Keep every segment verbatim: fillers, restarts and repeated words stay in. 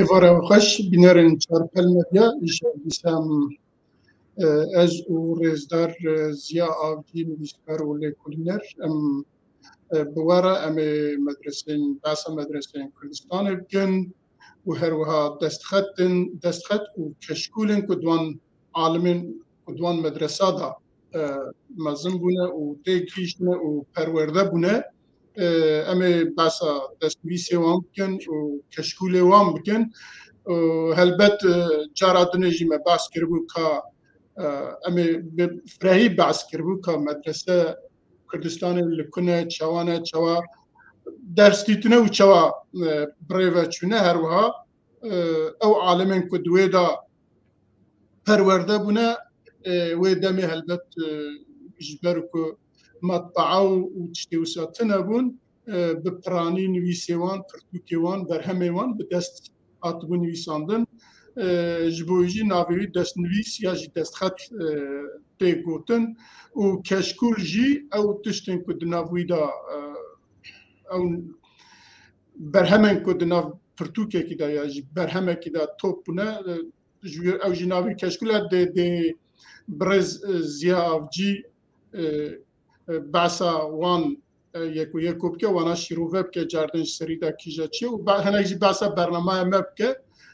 Êvara xweş, bînerên Çarpel Medya, îşev dîsa em, e, ez û rêzdar, e, Ziya Avcî, nivîskar û lêkolîner, em, e, bi we re em ê medresên, behsa medresên Kurdistanê bikin û her wiha destxetin, destxet û keşkûlên ku di wan alimên ku di wan medresa de, e, mezin bûne û têgihîştine û perwerde bûne, e, em ê behsa destnivîsê wan bikin û keşkûlê wan bikin. Û helbet, e, cara dinê jî me behs kiribû ka, e, em ê bi firehî behs kiribû ka medrese Kurdistanê li ku ne, çawa ne, çawa ders dîtine û çawa, e, bi rê ve çûne, her wiha, e, ew alimên ku di wê de perwerde bûne, e, wê demê helbet, e, ji ber ku metbaa û, û tiştê wisa tune bûn, e, bi piranî nivîsê wan, pirtûkê wan, berhemê wan bi dest hatibû nivîsandin. E, ji bo wî jî navê wî destnivîs ya jî destxet, e, tê gotin û keşkûl jî ew tiştên ku di nav wî de, e, ew berhemên ku di nav pirtûkekî de ya jî berhemekî de top bûne, e, ji wî, ew jî navê keşkûl e, dê, dê birêz, e, Ziya Avcî, e, e, behsa wan, e, yek û yek û bike, wana şîrove bike, cardin ji serî de kîja çi û be-, hinek jî behsa bernamaya me bike,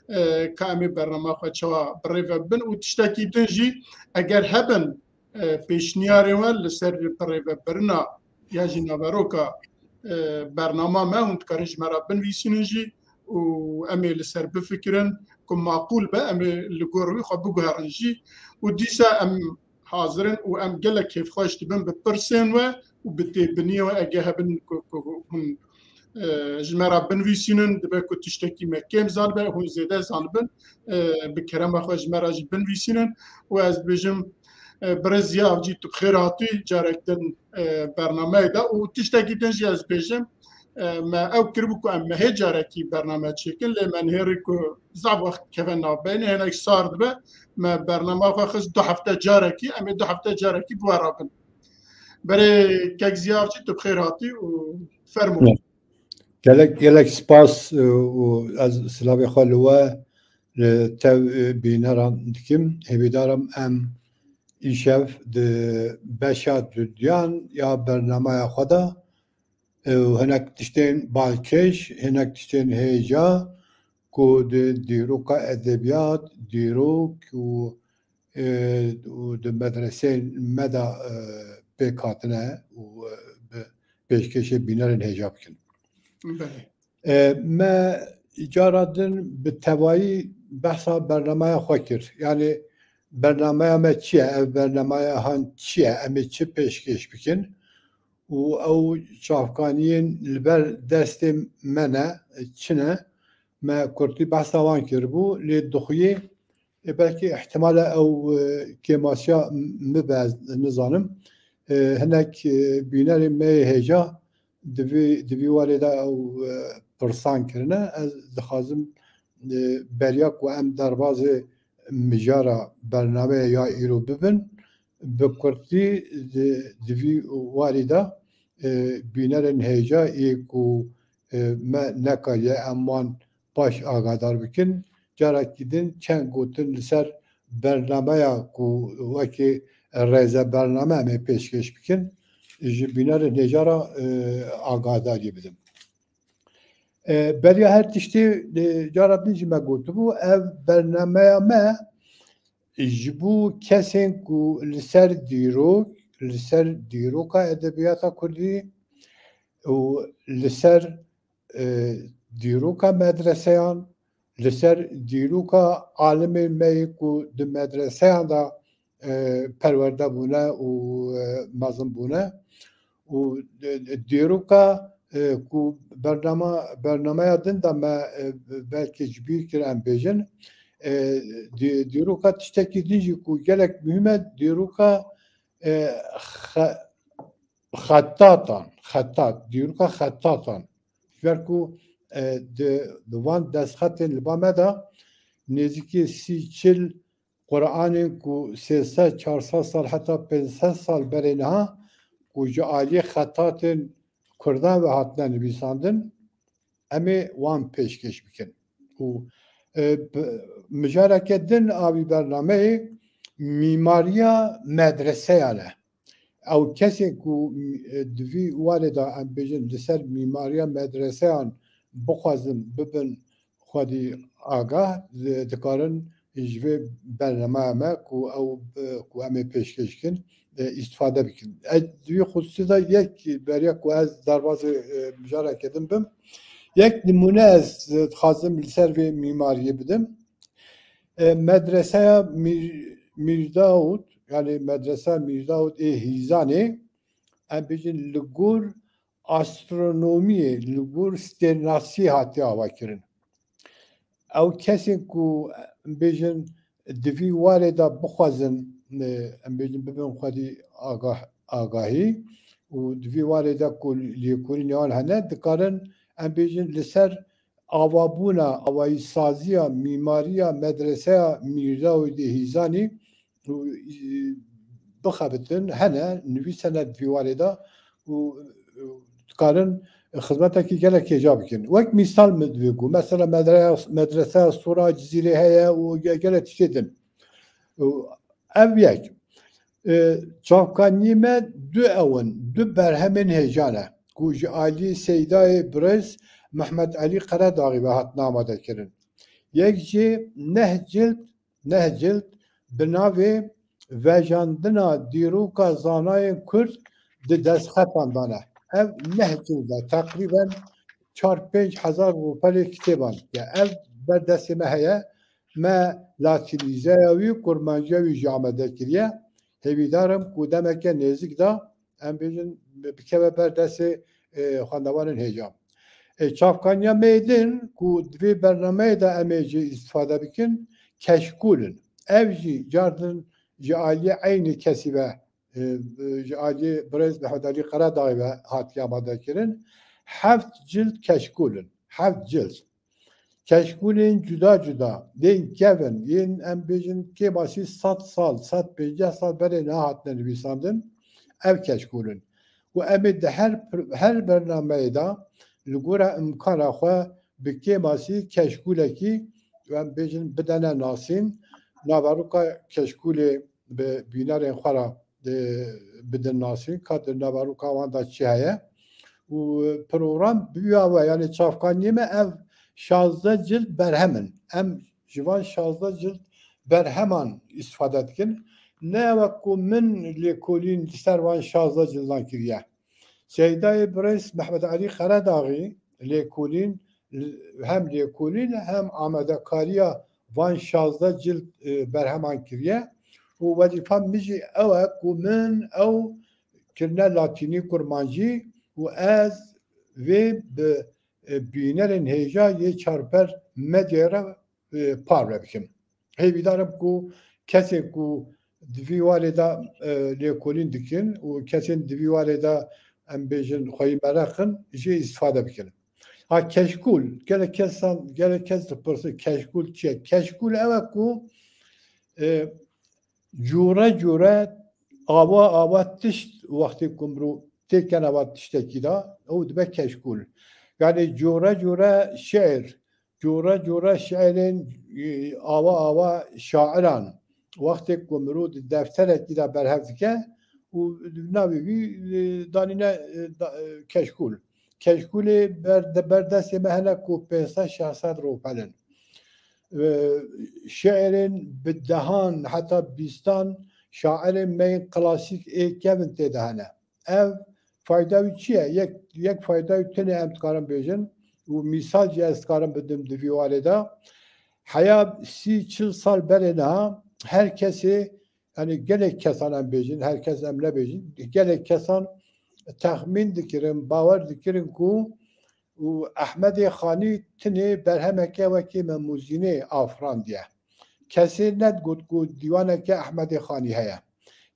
e, ka em ê bernama xwe çawa bi rê ve bibin û tiştekî din jî eger hebin, e, pêşniyarên we li ser birêvebirina ya jî naveroka, e, bernama me, hûn dikarin ji me re binivîsînin jî û em ê li ser bifikirin ku maqûl be, em ê li gor wî xwe biguherin jî û dîsa em hazir in û em gelek kêfxweş dibin bi pirsên we û bi têbiniyê we ege hebin ku, ku hûn, e, ji me re binivîsînin, dibe ku tiştekî me kêm zanibe, hûn zêde zanibin, e, bi kerema xwe ji me re jî binivîsînin û ez dibêjim, e, birêz Ziya Avcî, tu bi xêr hatî carek din, e, bernameyê de û tiştekî din jî ez dibêjim, e, me ew kiribû ku em mehê carekî bername çêkin, lê me nihêrî ku zaf wext keve navbeyne, hinek sar dibe, me bernama xwe xist du hefte carekî, em ê du hefte carekî bi we re bin. Berê kek Ziya Avcî, tu bi xêr hatî û fermo. Gelek, gelek spas, e, û ez silavê xwe li we, li tev, e, bîneran dikim. Hêvîdarim em îşev di beşa dudiyan ya bernameya xwe de, e, û hinek tiştên balkêş, hinek tiştên hêja ku di dîroka edebiyat, dîrok û, e, û di medreseyên me de, e, pêk hatine û, e, bi pêşkêşê bînerên hêja bikin. Belê. E, me cara din bi tevayî behsa bernameya xwe kir. Yanî bernameya me çi ye? Ev bernameya han çi ye? Em ê çi pêşkêş bikin? Û ew çavkaniyên li ber destê me ne, çi ne? Me kurtî behsa wan kiribû, lê dixuyê, e, belkî ihtimal e ew, e, kêmasiya min be, ez nizanim. E, hinek, e, bînerên me yê hêja di vî, di vî warê de ew, e, pirsan kirine. Ez dixwazim, e, beriya ku em derbazê mijara bernameyê ya îro bibin, bi kurtî di, di vî warî de, e, bînerên hêja yê ku, e, me nekariye em wan baş agadar bikin. Carekî din çend gotin li ser bernameya ku wekî rêze bername em ê pêşkêş bikin, ji bînerên hêja re, e, agadarî bidim. E, beriya her tiştî, e, cara din jî me gotibû, ev bernameya me ji bo kesên ku li ser dîrok, li ser dîroka edebiyata kurdî û li ser, e, dîroka medreseyan, li ser dîroka alimên me yê ku di medreseyan de, e, perwerde bûne û, e, mezin bûne. Û, e, dîroka, e, ku bernama, bernameya din de me, e, belkî ji bîr kir em bêjin. E, dî-, dîroka tiştekî din jî ku gelek muhîm e, dîroka, e, xe-, xetatan, xetat, dîroka xetatan. Ji ber ku, e, di, di van destxetên li ba me de nêzîkî sî çil Quranên ku sê sed çar sed sal heta pênc sed sal berê niha ku ji aliyê xetatên Kurdan ve hatine nivîsandin, em ê wan pêşkêş bikin. Û E, bi, mijareke din a vî bernameyê mîmariya medreseyan e. Ew kesên ku, e, di vî warê de em bêjin li ser mîmariya medreseyan bixwazin bibin xwedî agah, di-, dikarin ji vê bernameya me ku ew, e, ku em ê pêşkêş kin, e, îstifade bikin. Ez di vî xusûsê de yek beriya ku ez derbazê, e, mijareke din bim. Yek nimûne ez, e, dixwazim li ser vê mîmariyê bidim. E, medreseya Mîr-, Mîr Dawûd, yani medreseya Mîr Dawûd ê Hîzanê, em bêjin li gor astronomiyê, li gor stêrnasiyê hatiye avakirin. Ew kesên ku, em bêjin, di vî warê de bixwazin, e, em bêjin, bibin xwedî agah-, agahî û di vî warê de ku lêkolînê wan hene, dikarin, em bêjin, li ser avabûna, avayîsaziya, mîmariya medreseya Mîr Dawûdê Hîzanî û, e, bixebitin, hene, nivîs hene di vî warê de û, e, dikarin xizmetekî gelek hêja bikin. Wek mîsal min divê ku, mesela medre-, medreseya Sora Cizîrê heye û ge-, gelek tiştê din. Û ev yek. E, çavkaniyê me du ew in, du berhemên hêja ne ku ji aliyê Seydayê Birêz Mehmet Elî Qeredaxî ve hatin amadekirin. Yek jê neh cild, neh cild bi navê Vejandina Dîroka Zanayên Kurd di destxetan de ne. Ev neh cild e, teqrîben çar pênc hezar rûpelê kitêban. Ya ev ber destê me heye, me latînîzeya wî, kurmanciya wî jî amade kiriye. Hêvîdar im ku demeke nêzik de, em bêjin, bikeve ber destê, e, xwendevanên hêja. E, çavkaniya me yê din ku di vê bernameyê de em ê jê îstifade bikin, keşkûl in. Ev jî cardin ji aliyê eynî kesî ve, e, e, ji aliyê Birêz Mehmet Elî Qeredaxî ve hatiye amade kirin. Heft cild keşkûl in. Heft cild. Keşkûlên cuda cuda, yên kevin, yên em bêjin kêmasî sed sal, sed pênceh sal berê niha hatine nivîsandin, ev keşkûl in. Û em ê di her pir-, her bernameyê de li gora imkana xwe bi kêmasî keşkûlekî, em bêjin, bidene nasîn, naveroka keşkûlê bi bînerên xwe re, e, bidin nasîn, ka di naveroka wan de çi heye. Û program bi vî awe, yani çavkaniyê me ev şazdeh cild berhem in. Em ji van şazdeh cild berheman îstifade dikin. Ne wek ku min lêkolîn li ser van şazdeh cildan kiriye. Seydayê Birêz Mehmet Elî Qeredaxî lêkolîn, hem lêkolîn hem amadekariya van şazdeh cild, e, berheman kiriye û wezîfa min jî ew e ku min ew kirine latînî kurmancî û ez vê bi, e, bînerên hêja yê çarper medyaya re, e, parve bikim. Hêvîdar im ku kesên ku di vî warê de, e, lêkolîn dikin û kesên di vî warê de, em bêjin, xweyî mereq in, jê îstifade bikin. Ha, keşkûl, gelek kesan, gelek kes dipirsin, keşkûl çi ye? Keşkûl ew e ku, e, cûre cûre, ava ava tişt, wextê ku mirov têkene va tiştekî de, ew dibe keşkûl. Yani cûre cûre şiir, cûre cûre şiirên, e, ava ava şairan, wextê ku mirov di defterekî de berhev dike û navê wî, e, danîne, e, da-, e, keşkûl. Keşkûlê ber-, de-, ber destê me hene ku pênc sed şeş sed rûpel in. E, şiirên bi dehan heta bîstan şairên me yên klasîk ê kevin tê de hene. Ev fayda wî çi ye? Yek, yek fayda wî tune em dikarin bêjin û mîsal jî ez dikarim bidim di vî warê de. Heya sî çil sal berê niha her kesê, yani gelek kesan em bêjin, her kes em nebêjin, gelek kesan texmîn dikirin, bawer dikirin ku û Ehmedê Xanî tinê berhemeke wekî Memûzînê afirandiye. Kesê nedigot ku dîwaneke Ehmedê Xanî heye.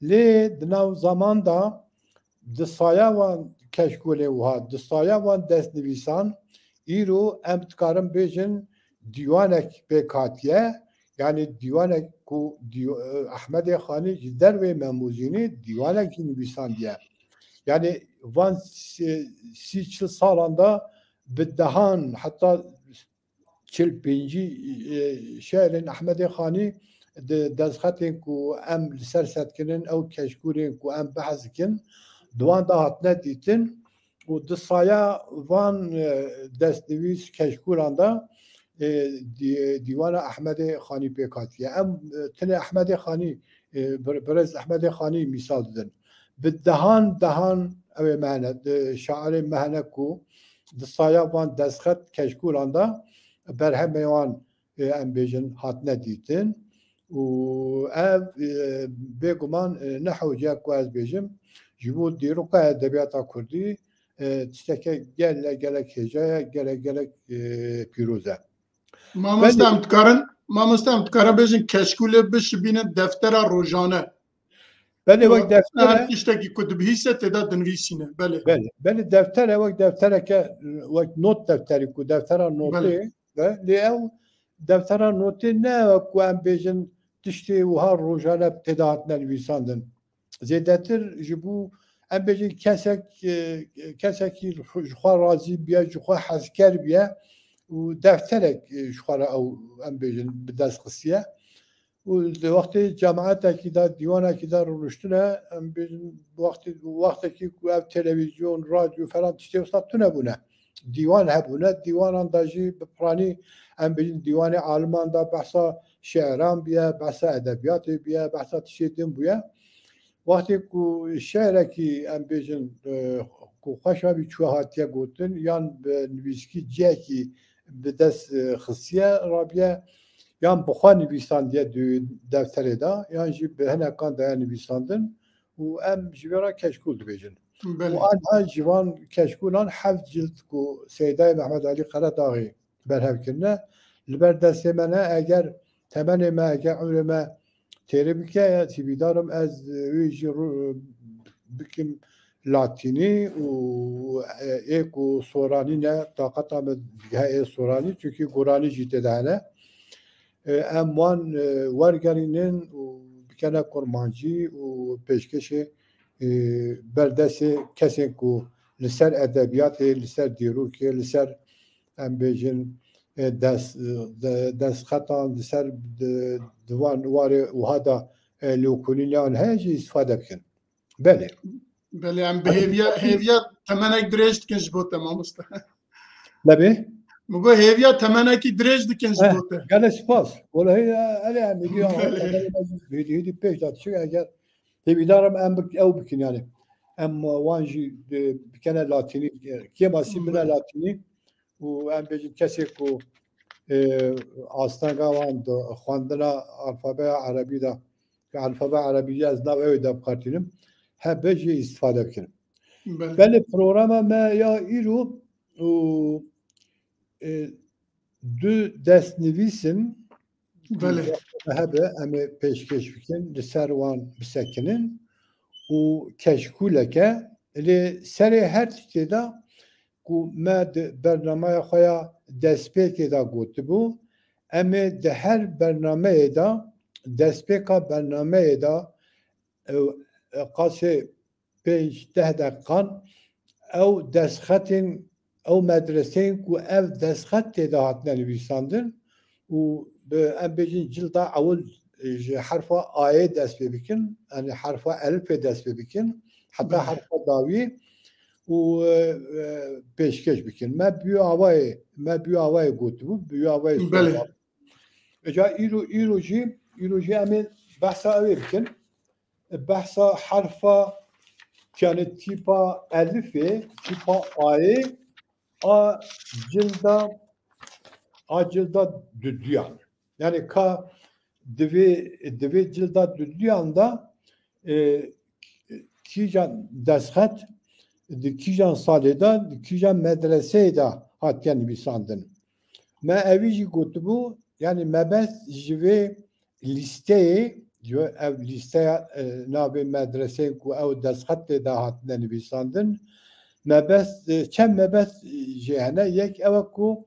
Lê di nav zaman de di saya van keşkolê wiha, di saya van destnivîsan, îro em dikarin bêjin dîwanek pêk hatiye, yani dîwanek ku dî-, Ehmedê Xanî ji dervê Memûzînê dîwanek jî nivîsandiye. Yani van sî, sî çil salan de bi dehan, heta çil pêncî, e, şe'rên Ehmedê Xanî di destxetên ku em li ser setkinin, ew keşkûlên ku em behs dikin, di wan de hatine dîtin û di saya van, e, destnivîs keşkûlan de, e, dî-, dîwana Ehmedê Xanî pêk hatiye. Em, e, tenê Ehmedê Xanî, e, bir-, birêz Ehmedê Xanî mîsal didin. Bi dehan dehan ew ê me hene, di şairên me hene ku di saya van destxet keşkûlan de berhemê wan, e, em bêjin, hatine dîtin. Û ev, e, bêguman, e, ne hewce ku ez bêjim, ji bo dîroka edebiyata kurdî, e, tişteke gelek, gelek hêja ye, gelek, gelek, e, pîroz e. Mamoste, Belê. em dikarin, mamoste, em dikarin bêjin keşkûlê bişibînin deftera rojane. Belê, wek Her deftere, tiştekî ku dibihîse tê de dinivîsîne. Belê. Belê, belê, deftere wek deftereke, wek not defterî ku deftera notê, Belê. be, lê ew deftera notê ne wek ku em bêjin tiştê wiha rojane tê de hatine nivîsandin. Zêdetir ji bo, em bêjin, kesek, e, kesekî ji xwe razî biye, ji xwe hezker biye û defterek, e, ji xwe re ew, em bêjin, bi dest xistiye. Û di wextê cemaetekî de, dîwanekî de rûniştine, em bêjin, wextê, wextekî ku ev televîzyon, radyo falan tiştê wisa tune bûne. Dîwan hebûne, dîwanan de jî bi piranî, em bêjin, dîwanê aliman de behsa şe'ran bûye, behsa edebiyatê bûye, behsa tiştê din bûye. Wextê ku şe'rekî, em bêjin, e, ku xweş hebî çûye hatiye gotin, yan bi nivîskî cihekî bi dest, e, xistiye rabiye, yan bi xwe nivîsandiye di defterê de, yan jî bi hinekan daye nivîsandin û em ji vê re keşkûl dibêjin. Belê. Û anha ji van keşkûlan heft cild ku Seydayê Mehmet Alî Qeredaxî berhev kirine, li ber destê me ne, eger temenê me, eger umrê me têrê bike, hêvîdar im ez wê jî rû-, bikim latînî û, e, ê ku soranî ne, taqeta min digihe ê soranî, çunkî goranî jî tê de hene. E, em wan, e, wergerînin û bikene kurmancî û pêşkêşê, e, berdestê kesên ku li ser edebiyatê, li ser dîrokê, li ser, em bêjin, e, dest, e, de-, destxetan, li ser di-, di van warê wiha de, e, lêkolîneyan heye jî îstifade bikin. Belê. Belê, em bi Hadi hêviya, dikkat edin. Hêviya temenek dirêj dikin ji bo te, mamoste. Nebê? Min got hêviya temenekî dirêj dikin ji Eh, bo te. Gelek spas. Welahi, e, elê em hêdî ya, Belê. Hêdî, hêdî pêş de diçin, eger hêvîdar im em bik-, ew bikin yani. Em wan jî, e, bikene latînî, e, kêmasî bine Belê. latînî û em bêjin kesê ku, e, astanga wan di xwendina alfabeya erebî de, ke alfabe erebî ez nav ew ê de bikartînim, hebe jî îstifade bikin. Belê. Belê, programa me ya îro û, e, du destnivîs in ku Belê. hebe em ê pêşkêş bikin, li ser wan bisekinin û keşkûleke lê serê her tiştê de ku me di bernameya xwe ya destpêkê de gotibû, em ê di her bernameyê de, destpêka bernameyê de, ew, e, qasê pênc deh deqiqan ew destxetên, ew medreseyên ku ev destxet tê de hatine nivîsandin û bi, em bêjin, cilda ewil, e, ji herfa A'yê dest pê bikin, yani herfa elifê dest pê bikin, heta Belê. herfa dawiyê û, e, e, pêşkêş bikin. Me bi wî awayê, me bi wî awayê gotibû, bi wî awayê Belê. sovar. Eca îro, îro jî, îro jî em ê behsa ew ê bikin. Behsa herfa, yani tîpa elifê, tîpa A'yê, a cilda, a cilda duduyan. Yani ka divê, divê cilda duduyan da, e, kîjan destxet, di kîjan salê de, di kîjan medreseyê de hatiye nivîsandin. Me evî jî gotibû, yani mebest ji vê lîsteyê, ji ev lîsteya, e, navê medreseyên ku ew destxet tê de hatine nivîsandin, mebest, e, çend mebest, e, jê hene. Yek ew e ku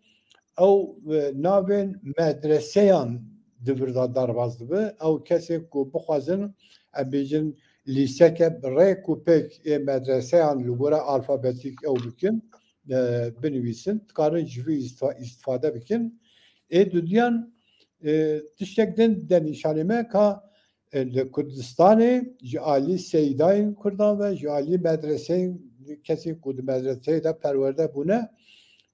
ew, e, navên medreseyan di vir de derbas dibe. Ew kesên ku bixwazin, em bêjin, lîseke bi rêk û pêk ê medreseyan li gora alfabetîk ew bikin, e, binivîsin, dikarin ji vî îstifa-, îstifade bikin. Ê dudiyan, e, tiştek din de nîşanê me ka, e, li Kurdistanê ji alî seydayên Kurdan ve ji alî medreseyên kesên ku di medreseyê de perwerde bûne,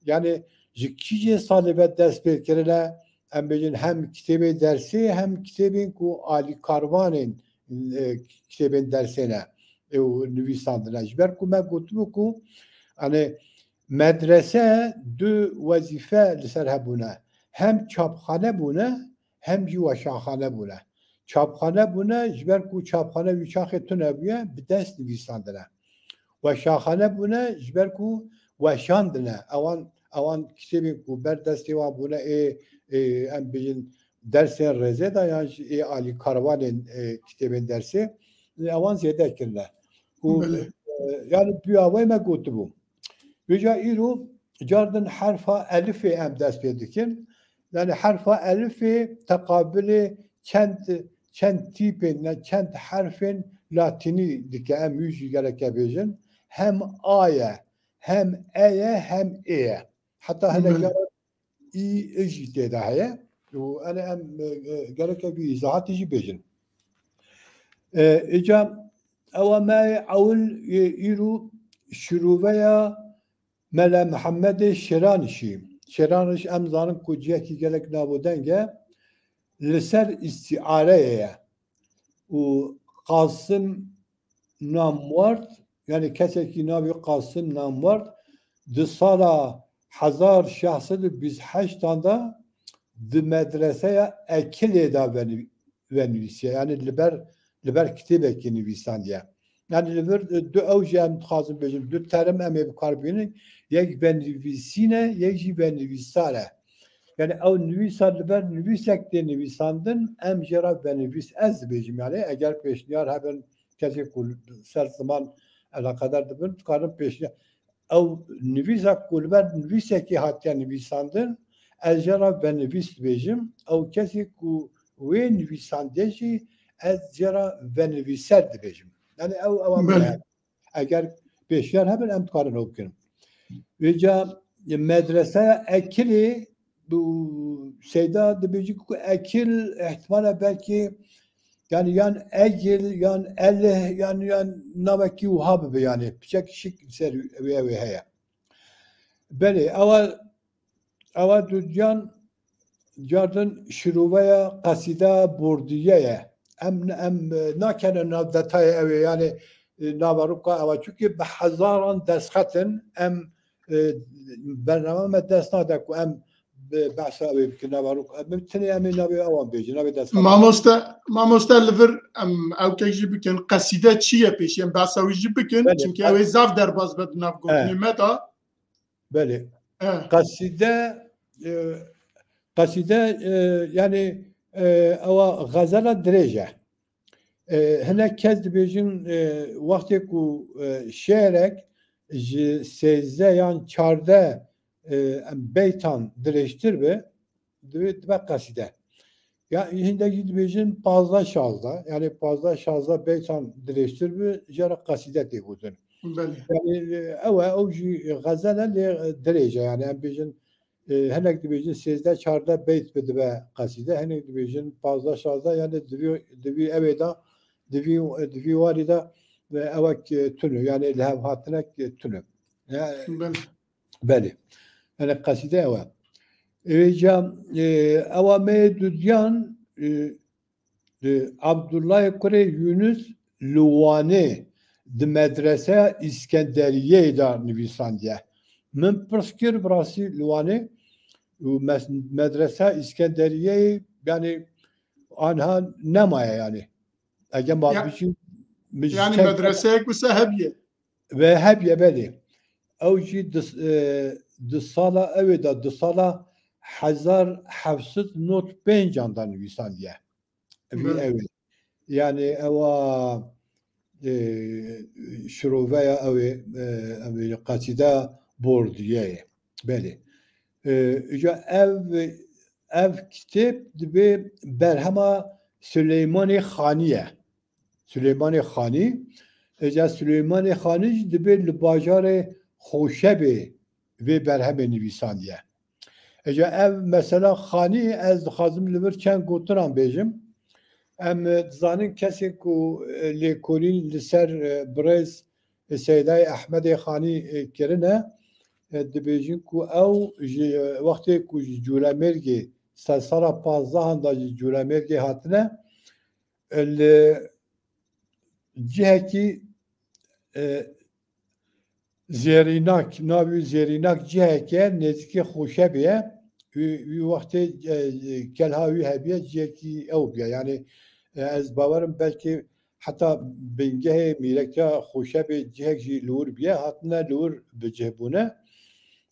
yani ji kîjê salê ve dest pê kirine, em bêjin hem kitêbê dersê hem kitêbên ku alî karvanên, e, kitêbên dersê ne, e, û nivîsandine. Ji ber ku me gotibû ku, yani, medrese du wezîfe li ser hebûne. Hem çapxane bûne, hem jî weşanxane bûne. Çapxane bûne, ji ber ku çapxane wî çaxê tune bûye, bi dest nivîsandine. Weşanxane bûne, ji ber ku weşandine. Ewan, ewan kitêbên ku ber destê wan bûne, ê, ê, em bêjin dersên rêzê de yan jî ê alî karwanên, e, kitêbên dersê, e, ewan zêde kirine. Û, Belê. e, yani bi awayê me gotibû. Vêca îro cardin herfa elifê em dest pê dikin. Yani herfa elifê teqabilê çend, çend tîpên, ne çend herfên latînî dike, em wî jî gereke bêjin. Hem A ye, hem E ye, hem Ê ye. Heta hinek Belê. caran î, ij jî tê de heye. Û yani em, e, e, gereke vî îzahatî jî bêjin. E, îca ewa me ewil, e, îro şirûveya Mele Mihemedê Şêranişî. Şêraniş em zanin ku cihekî gelek navûdeng e. Li ser îstîareyê ye. Û Qasim Namward, yani kesekî navê Qasim Namward, di sala hezar şeş sed û bîst heştan de di medreseya Ekilê de venî-, venivîsiye. Yani li ber, li ber kitêbekî nivîsandiye. Yani li vir, e, du ew jî em dixwazin bêjin, du terim em ê bi kar bînin, yek venivîsîn e, yek jî venivîsar e. Yani ew nivîsa li ber nivîsek tê nivîsandin, em jê re venivîs ez dibêjim. Yani eger pêşniyar hebin, kesê ku ser ziman eleqedar dibin, dikarin pêşniyar. Ew nivîsa ku li ber nivîsekê hatiye nivîsandin, ez jê re venivîs dibêjim. Ew kesê ku wê nivîsandiye jî ez jê re venivîser dibêjim. Yani ew, ew em Belê. Eger pêşniyar hebin, em dikarin ew bikin. Vêca medreseya Ekilê, bu Seyda dibêjî ku Ekil ihtimale belkî, yani yan Egil, yan Elih, yan, yan navekî wiha bibe, yani piçek şik ser wê, ew ê heye. Belê, ewa, ewa dudiyan cardin şirûveya qesîda Bordiye ye. Em, em, e, nakene nav detayê ew ê, yani, e, naveroka ewa. Çunke bi hezaran destxet in, em, e, bername me dest nade ku em bi behsa wê bikin, naverok. Em tinê em ê navê ewan bêjin, navê destxet. Mamoste, mamoste li vir em ew kek jî bikin. Qesîde çi ye pêşî em behsa wî jî bikin. Belê, Çimkî qe- ew ê zaf derbas be di nav gotinê Eh. me de. Belê. Eh. Qesîde, e, qesîde, e, yani, e, ewa xezela dirêj e. E, hinek kes dibêjin, e, wextê ku, e, şêrek ji sêzdeh yan çardeh, e, em beytan dirêjtir be, dibe, dibe qesîde. Ya hindek jî dibêjin pazdeh şazdeh, yani pazdeh şazdeh beytan dirêjtir be, jê re qesîde tê gotin. Belê. Yani, e, ew e, ew jî xezel e, lê dirêj e, yani em bêjin, e, hinek dibêjin sêzdeh çardeh beyt bi dibe qesîde, hinek dibêjin pazdeh şazdeh, yani di vî, di vî ew ê de, di vî, di vî warî de, e, ewek, e, tune, yani li hev hatinek, e, tune. Ya, Belê. Belê. Yani qesîde ew e. Ê, ca, e, ewa me dudiyan, e, e, Abdullahê kurê Yunus li Wanê di medreseya Îskenderiyeyê de nivîsandiye. Min pirs kir, bi rastî li Wanê û mes-, medreseya Îskenderiyeyê, yani, anha nemaye, yani. Ege ma Ya, biçî, min ji yani çend medreseyek wisa hebiye. Ve hebiye, belê. Ew jî di, e, di sala ew ê de, di sala hezar heft sed nod pênc an de nivîsandiye. Vî Belê. Ew ê. Yani ewa, e, şiroveya ew ê, e, ew ê qesîda Bordiyeyê. Belê. E, îca ev, ev kitêb dibe berhema Silêmanê Xanî ye. Silêmanê Xanî. Îca Silêmanê Xanî jî dibe li bajarê Xoşebê vê berhemê nivîsandiye. Êca ev mesela Xanî, ez dixwazim li vir çend gotinan bêjim. Em, e, dizanin kesê ku, e, lêkolîn li ser, e, birêz, e, Seydayê Ehmedê Xanî, e, kirine, e, dibêjin ku ew ji, e, wextê ku ji Cûlemêrgê, sersala pazdehan de ji Cûlemêrgê hatine, e, li cihekî, e, Zêrînak, navê wî Zêrînak ciheke nêzîkî Xoşebê ye. Wî, wî wextê, e, kelha wî hebiye, cihekî ew biye. Yanî, e, ez bawerim belkî heta bingehê mîrekiya Xoşebê cihek jî li wir biye, hatine li wir bi cih bûne.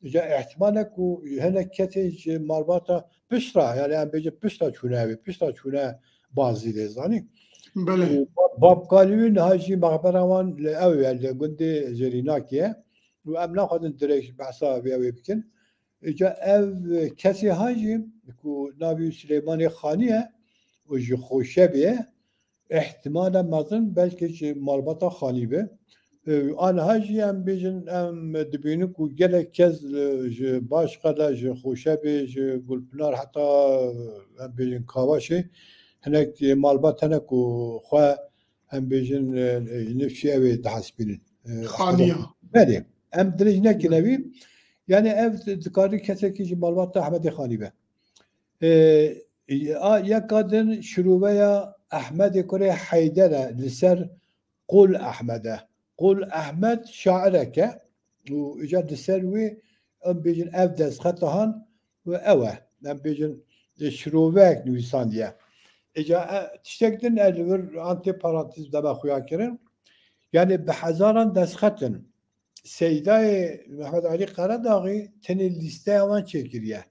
Îca îhtimal e ku hinek kesên ji malbata piştre, yanî em bêjin piştre çûne ew ê, piştre çûne Bazîdê, zanî. Belê. Û Bab-, Babkalî wî niha jî mexbera wan li ew ye, li gundê Zêrînakê ye. Û em naxwazin dirêj behsa vê ew ê bikin. Îca ev kesê ha jî ku navê wî Silêmanê Xanî ye û ji Xoşebê ye, îhtimale mezin belkî ji malbata Xanî be. E, aniha jî em bêjin, em dibînin ku gelek kes, e, ji Başqede, ji Xoşebê, ji Gulpinar heta, em bêjin, Kavaşê hinek, e, malbat hene ku xwe, em bêjin, e, e, nifşî ew ê dihesibînin. E, Xaniya. Belê. Em dirêj nekin evî. Yani ev dikare kesekî ji malbata Ehmedê Xanî be. E, a, yeka din şiroveya Ehmedê kurê Heyder e li ser Qul Ehmed e. Qul Ehmed şairek e û îca li ser wî em bêjin ev destxeta han û ew e. Em bêjin, e, şiroveyek nivîsandiye. Îca, e, tiştek din ez li vir antê parantez dema xuya kirin. Yani bi hezaran destxet in. Seydayê Mehmet Alî Qeredaxî tenê lîsteya wan çêkiriye.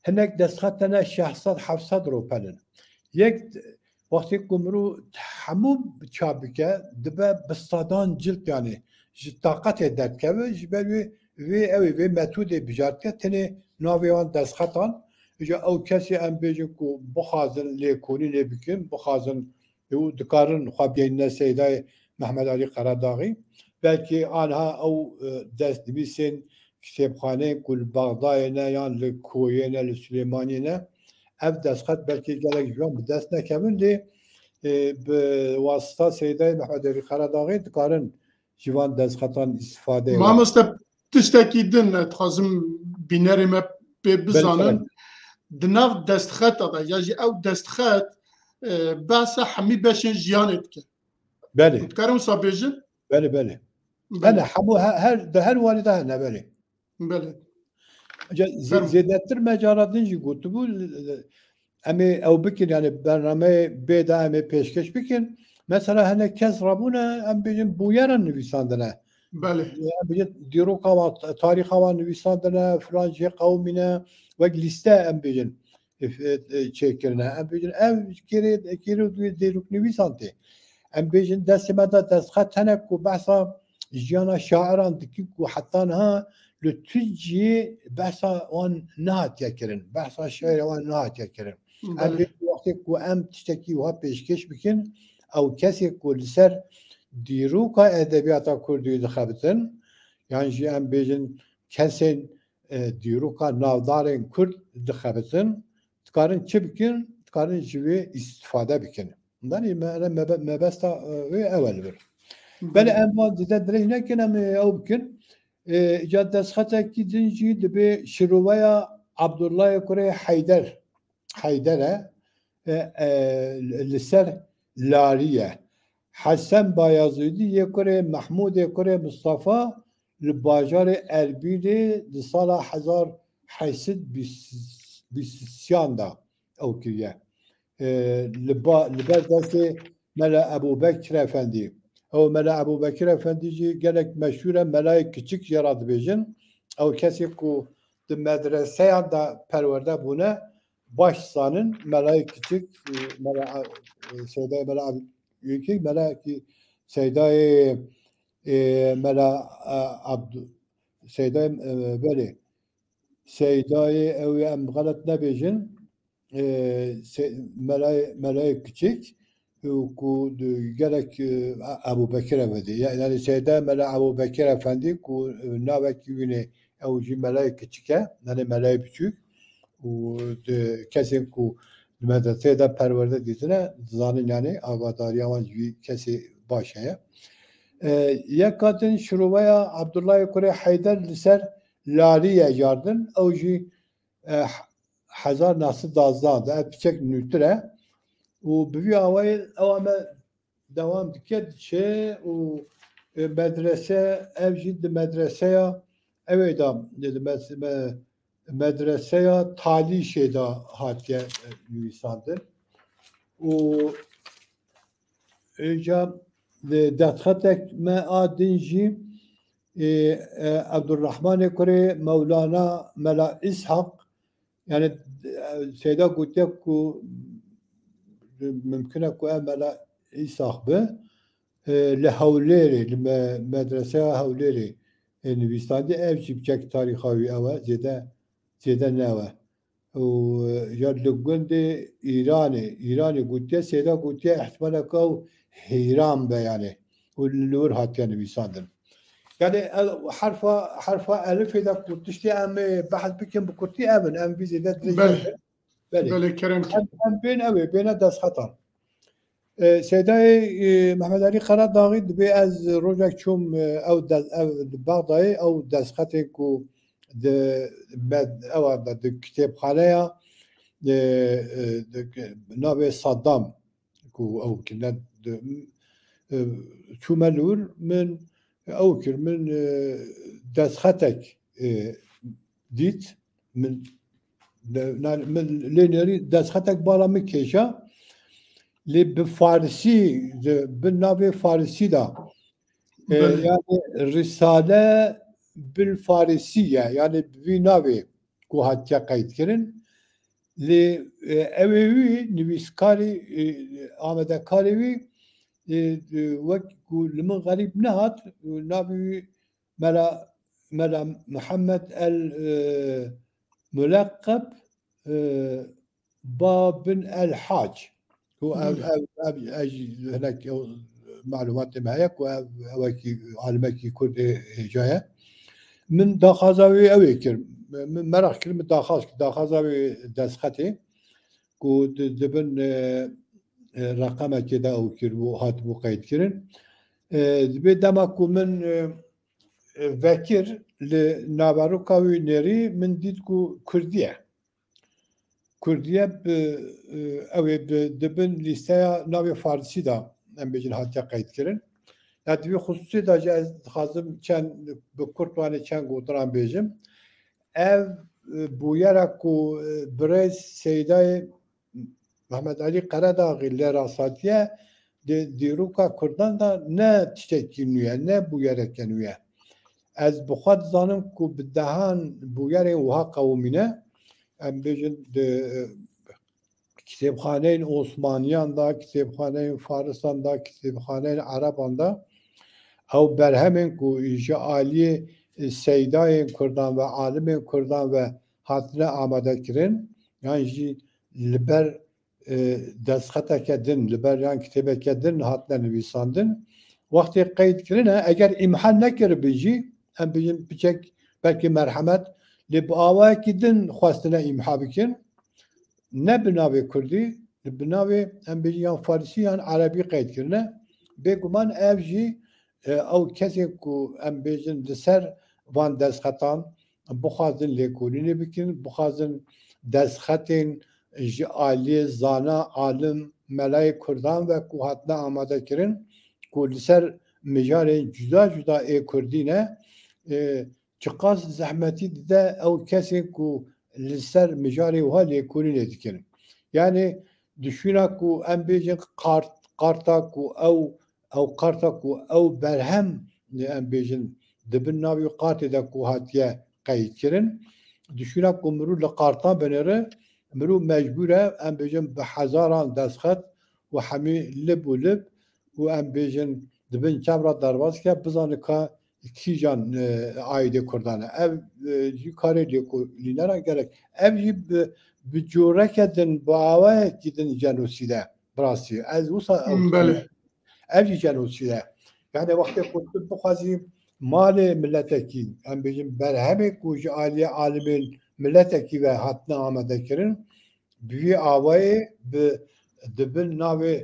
Hinek destxet hene şeş sed heft sed ropen in. Yek wextê ku mirov hemû çap bike, dibe bi sedan cilt, yanî ji taqetê derdikeve, ji ber wê, wê ew ê, vê metodê bijartike, tenê navê wan destxetan. Îca ew kesê em bêjin ku bixwazin lêkolînê bikin, bixwazin û dikarin xwe bigihînine Seydayê Mehmet Alî Qeredaxî. Belkî aniha ew, e, destnivîsên kitêbxaneyên ku li Bexdayê ne yan li Koyê ne, li Silêmaniyê ne, ev destxet belkî gelek ji wan bi dest nekevin, lê, e, bi wasita Seydayê Mehmet Alî Qeredaxî dikarin ji van destxetan îstîfade. Mamoste, tiştekî din ez dixwazim bînerê me pê bizanin. Belê. Di nav destxeta de ya jî ew destxet, e, behsa hemî beşên jiyanê dike. Belê. Dikarin wisa bêjin? Belê, belê. Belê. Hene, hemû he-, her, di her warî de hene, belê. Belê. Ca-, zê-, Fermo. Zêdetir me cara din jî gotibû, l-, l-, em ê ew bikin, yani bernameyê bê de em ê pêşkeş bikin. Mesela hinek kes rabûne, em bêjin bûyeran nivîsandine. Belê. Em bêjin dîroka wan, tarîxa wan nivîsandine, filan cihê qewimîne, wek lîste em bêjin, e, e, çêkirine. Em bêjin ev kêrê, kêrê dîroknivîsan tê. Em bêjin destê me de destxet hene ku behsa jiyana şairan dikin ku heta niha li tu cihê behsa wan nehatiye kirin, behsa şiira wan nehatiye kirin. Em Belê. bê wextê ku em tiştekî wiha pêşkêş bikin, ew kesê ku li ser dîroka edebiyata kurdî dixebitin, yan jî em bêjin kesên, e, dîroka navdarên kurd dixebitin, dikarin çi bikin? Dikarin ji wê îstîfade bikin. Danî me, me, mebesta, e, wê ew e li vir. Belê. Belê em van zêde dirêj nekin, em ê ew bikin. E, îca destxetekî din jî dibê şiroveya Abdullahê kurê Heyder, Heyder e, e, e, li ser Larî ye. Hesen Bayazîdî yê kurê Mehmûdê kurê Mistefa li bajarê Erbîlê di sala hezar heşt sed bîst, bîst sê de ew kiriye. E, li ba-, li ber destê Mela Ebûbekir Efendî. Ew Mela Ebûbekir Efendî jî gelek meşhûr e, Melayê Kiçik jê re dibêjin. Ew kesê ku di medreseyan de perwerde bûne, baş zanin, Melayê Kiçik, e, Mela, e, Seydayê Mela Ab-, Kiçik, Mela ki Seydayê, e, Mela, e, Abdu-, Seydayê, e, belê. Seydayê ew ê em xelet nebêjin, e, Se-, Melayê, Melayê Kiçik, e, ku di gelek, e, Ebû Bekir Efendî, ya-, yani Seyda Mela Ebû Bekir Efendî ku, e, navekî wî ne, ew jî Melayê Kiçik e, yani Melayê Biçûk. û di kesên ku di medreseyê de perwerde dîtine, dizanin, yani, agadariya wan ji vî kesê baş heye. E, yeka din şiroveya Abdullahê kurê Heyder li ser Lalî ye jardin, ew jî, e, hezar neh sed duwazdeh de, ev piçek nûtir e. Û bi vî awayî ew ame dewam dike, diçe û, e, medrese, ev jî di medreseya, ew ê de, di, di mes-, me-, medreseya Talîşê de hatiye, e, nivîsandin. Û, e, îca, e, destxetek me a din jî, e, e, Ebdurrahmanê kurê Mewlana Mela Îshak, yani, e, Seyda gotiye ku mimkun e ku ev Mela Îshak be, e, li Hewlêrê, li me-, medreseya Hewlêrê, e, nivîsandî, ev jî piçek tarîxa wî ew e, zêde, zêde ne ew e. Û, e, ya li gundê Îranê, Îranê gotiye, Seyda gotiye, ihtimaleke ew Hîran be, yani. Û li wir hatiye nivîsandin. Yani, el-, herfa, herfa elifê de ku tiştê em ê behs bikin bi kurtî ev in, em vî zêde dirêj Belê. nekin. Belê. Belê, kerem ki. Em, em bên ew ê, bêne destxetan. E, Seydayê, e, Mehmet Alî Qeradaxî dibê ez rojek çûm, e, ew de-, ev di Bexdayê, ew destxetên ku di med-, ewa de, di kitêbxaneya, e, e, di, navê Saddam ku ew kirine, di, e, çûme li wir, min ew kir, min, e, destxetek, e, dît, min, de-, na-, min lê nêrî destxetek bala min kêşa, lê bi farisî, di, bi navê farisî de, e, Belê. yani Risale bil Farisî ye, yani bi vî navê ku hatiye qeyd kirin. Lê, e, ew ê wî nivîskarî, e, amadekarê wî, e, e, wek ku li min xerîb nehat, navê wî Mela, Mela Muhammed el, e, Muleqeb, e, Ba bin el Hac. Ku ev, Hmm. ev, ev, ev, hinek ew malumatê me heye ku ev, ewekî alimekî Kurd ê hêja ye. Min daxwaza wê ew ê kir. Min meraq kir, min daxwaz kir. Daxwaza wê destxetê ku di, di bin, e, e, reqemekê de ew kir bû, hatibû qeyd kirin. E, dibê dema ku min, e, e, vekir li naveroka wî nêrî, min dît ku Kurdî ye. Kurdî ye bi, e, ew ê bi, di bin lîsteya navê Farisî de, em bêjin, hatiye qeyd kirin. Ya di vî xusûsê de jî ez dixwazim çend, bi kurt wanê çend gotinan bêjim. Ev, e, bûyera ku, e, birêz Seydayê Mehmet Alî Qeredaxî lê rastatiye, di dîroka Kurdan de ne tiştekî nû ye, ne bûyereke nû ye. Ez bi xwe dizanim ku bi dehan bûyerên wiha qewimîne, em bêjin di, e, kitêbxaneyên Osmaniyan de, kitêbxaneyên Farisan de, kitêbxaneyên Ereban de, ew berhemên ku ji aliyê, e, seydayên Kurdan ve alimên Kurdan ve hatine amade kirin, yan jî li ber, e, destxeteke din, li ber yan kitêbeke din hatine nivîsandin. Wextê qeyd kirine, eger îmha nekiribin jî, em bêjin piçek belkî merhemet, lê bi awayekî din xwestine îmha bikin, ne bi navê Kurdî, bi navê, em bêjin, yan Farisî yan Erebî qeyd kirine. Bêguman ev jî, e, ew kesên ku, em bêjin, li ser van destxetan bixwazin lêkolînê bikin, bixwazin destxetên ji aliyê zana, alim, melayê Kurdan ve ku hatine amade kirin, ku li ser mijarên cuda cuda ê Kurdî ne, e, çiqas zehmetî dide ew kesên ku li ser mijarê wiha lêkolînê dikin. Yani, di şûna ku em bêjin qart-, qarta ku ew, ew qarta ku ew berhem, em bêjin, di bin navê qartê de ku hatiye qeyd kirin, di şûna ku mirû li qartan binêre, mirû mecbûr e, em bêjin, bi hezaran destxet û hemî lib û lib û, em bêjin, di bin çav re derbas ke, bizane ka kîjan, e, aîdê Kurdan e. Ev, e, jî karê lêkolîneran gerek. Ev jî bi, bi coreke din, bi awayekî din jenosîd e, bi rastî. Ez wisa ew Hmm, belê. Ev jî jenosîd e. Yani wextê ku tu bixwazî malê miletekî, em bêjin, berhemê ku ji aliyê alimên miletekî ve hatine amadekirin, bi vî awayê bi, di bin navê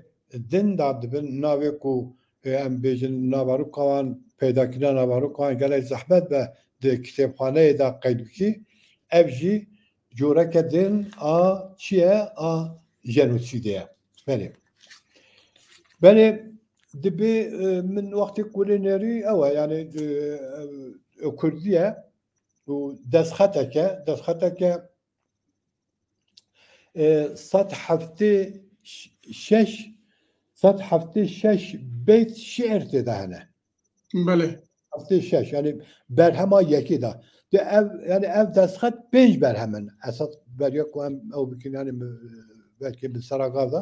din de, di bin navê ku, e, em bêjin, naveroka wan, peydakirina naveroka wan gelek zehmet be di kitêbxaneyê de qeyd bikî. Ev jî coreke din a çi ye? A jenosîdê ye. Belê. Belê, dibê, e, min wextê ku lê nêrî ew e, yani, e, e, kurdî ye û destxeteke, destxeteke, e, sed heftê şeş, sed heftê şeş beyt şiir tê de hene. Belê. Heftê şeş, yani berhema yekê de. De ev, yani ev destxet pênc berhem in. Esas beriya ku em ew bikin, yani mi-, belkî bi sera gav de.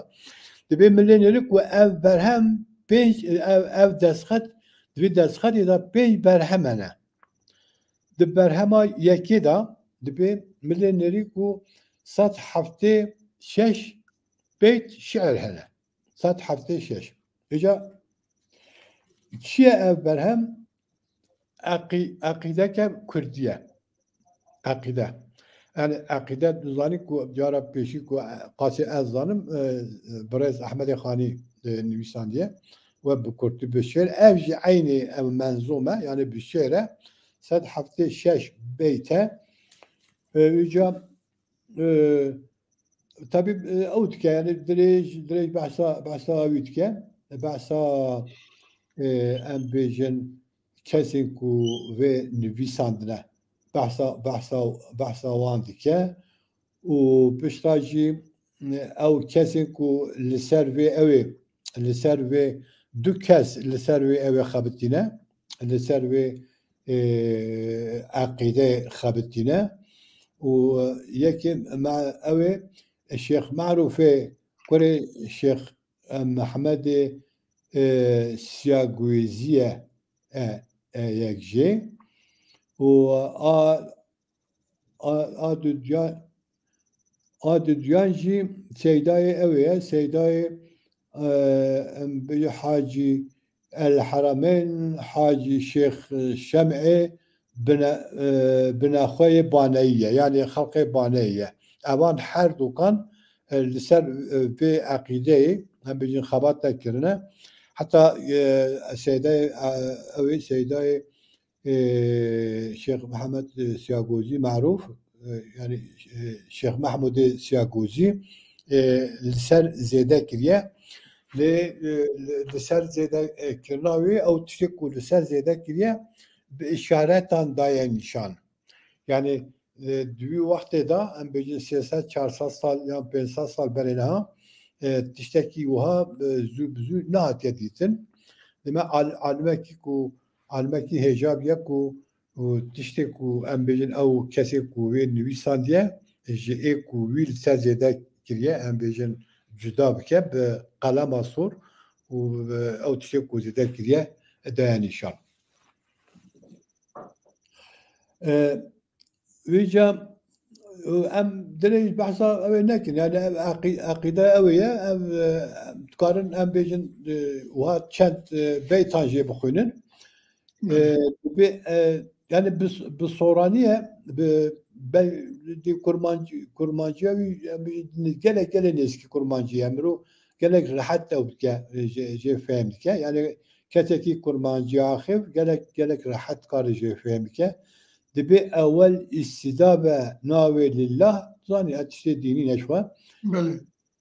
Dibê min lê nêrî ku ev berhem pênc, ev, ev destxet, di vî destxetê de pênc berhem hene. Di berhema yekê de dibê min lê nêrî ku sed heftê şeş beyt şiir hene. Sed heftê şeş. Îca çi ye ev berhem? Eqî-, eqîdeke kurdî ye. Eqîde. Yani eqîde, tu zanî ku cara pêşî ku, e, qasê ez zanim, e, e, birêz Ehmedê Xanî, e, nivîsandiye we bi kurtî bi şêr. Ev jî eynî ev menzûm e, yani bi şêr e. Sed heftê şeş beyt e. E, îca, e, tabî, e, ew dike, yani dirêj, dirêj behsa, behsa wî dike. Behsa, e, em bêjin kesên ku vê nivîsandine, behsa, behsa, behsa wan dike û pişta jî, e, ew kesên ku li ser vê ew ê, li ser vê du kes li ser vê ew ê xebitîne, li ser vê, e, eqîdeyê xebitîne û yekê me-, ew ê Şêx Merûfê kurê Şêx, e, Mehmedê, e, Siyagwêzî ye, e, e, yek jê. Û a, a, a duduyan, a duduyan jî seydayê ew ê ye, seydayê, e, em bêjin Hacî El Herameyn, Hacî Şêx Şem'ê bine-, e, Binexweyê Baneyî ye, yani xelqê Baneyî ye. Evan her dukan, e, li ser, e, vê eqîdeyê, em bêjin xebat nekirine. Heta, e, seydayê, e, ew ê seydayê, e, Şêx Mihemed, e, Siyagozî Merûf, e, yani, e, Şêx Mehmûdê Siyagozî, e, li ser zêde kiriye. Lê, e, li, li ser zêde, e, kirina wê, ew tiştê ku li ser zêde kiriye, bi îşaretan daye nîşan. Yani, e, di wî wextê de, em bêjin sê sed, çar sed sal yan pênc sed sal berê niha, e, tiştekî wiha, e, zû bi zû nehatiye dîtin. Deme al-, alimekî ku, alimekî hêja bûye ku, û tiştê ku em bêjin ew kesê ku wê nivîsandiye, ji ê ku wî li ser zêde kiriye, em bêjin cuda bike bi qelema sor û, e, ew tiştê ku zêde kiriye, daye nîşan. E, Vêca, e, em dilê behsa ew ê nekin. Yani ev eqî-, eqîde ew ê ye. Ev, e, em dikarin em bêjin, e, wiha çend, e, beytan jê bixwînin. E, bi, e, yani bi, bi soraniye, bi, be-, di kurmancî-, kurmanciya wî, em bêjin gelek, gelek nêzîkî kurmancî ye. Mirov gelek rehet ew dike, e, jê, jê fehm dike. Yani kesekî kurmanciya axif gelek, gelek rehet kare jê fehm bike. Dibê ewel îstîdabe navê lillah, zanî, ez tiştê dînî neşwe. Belê.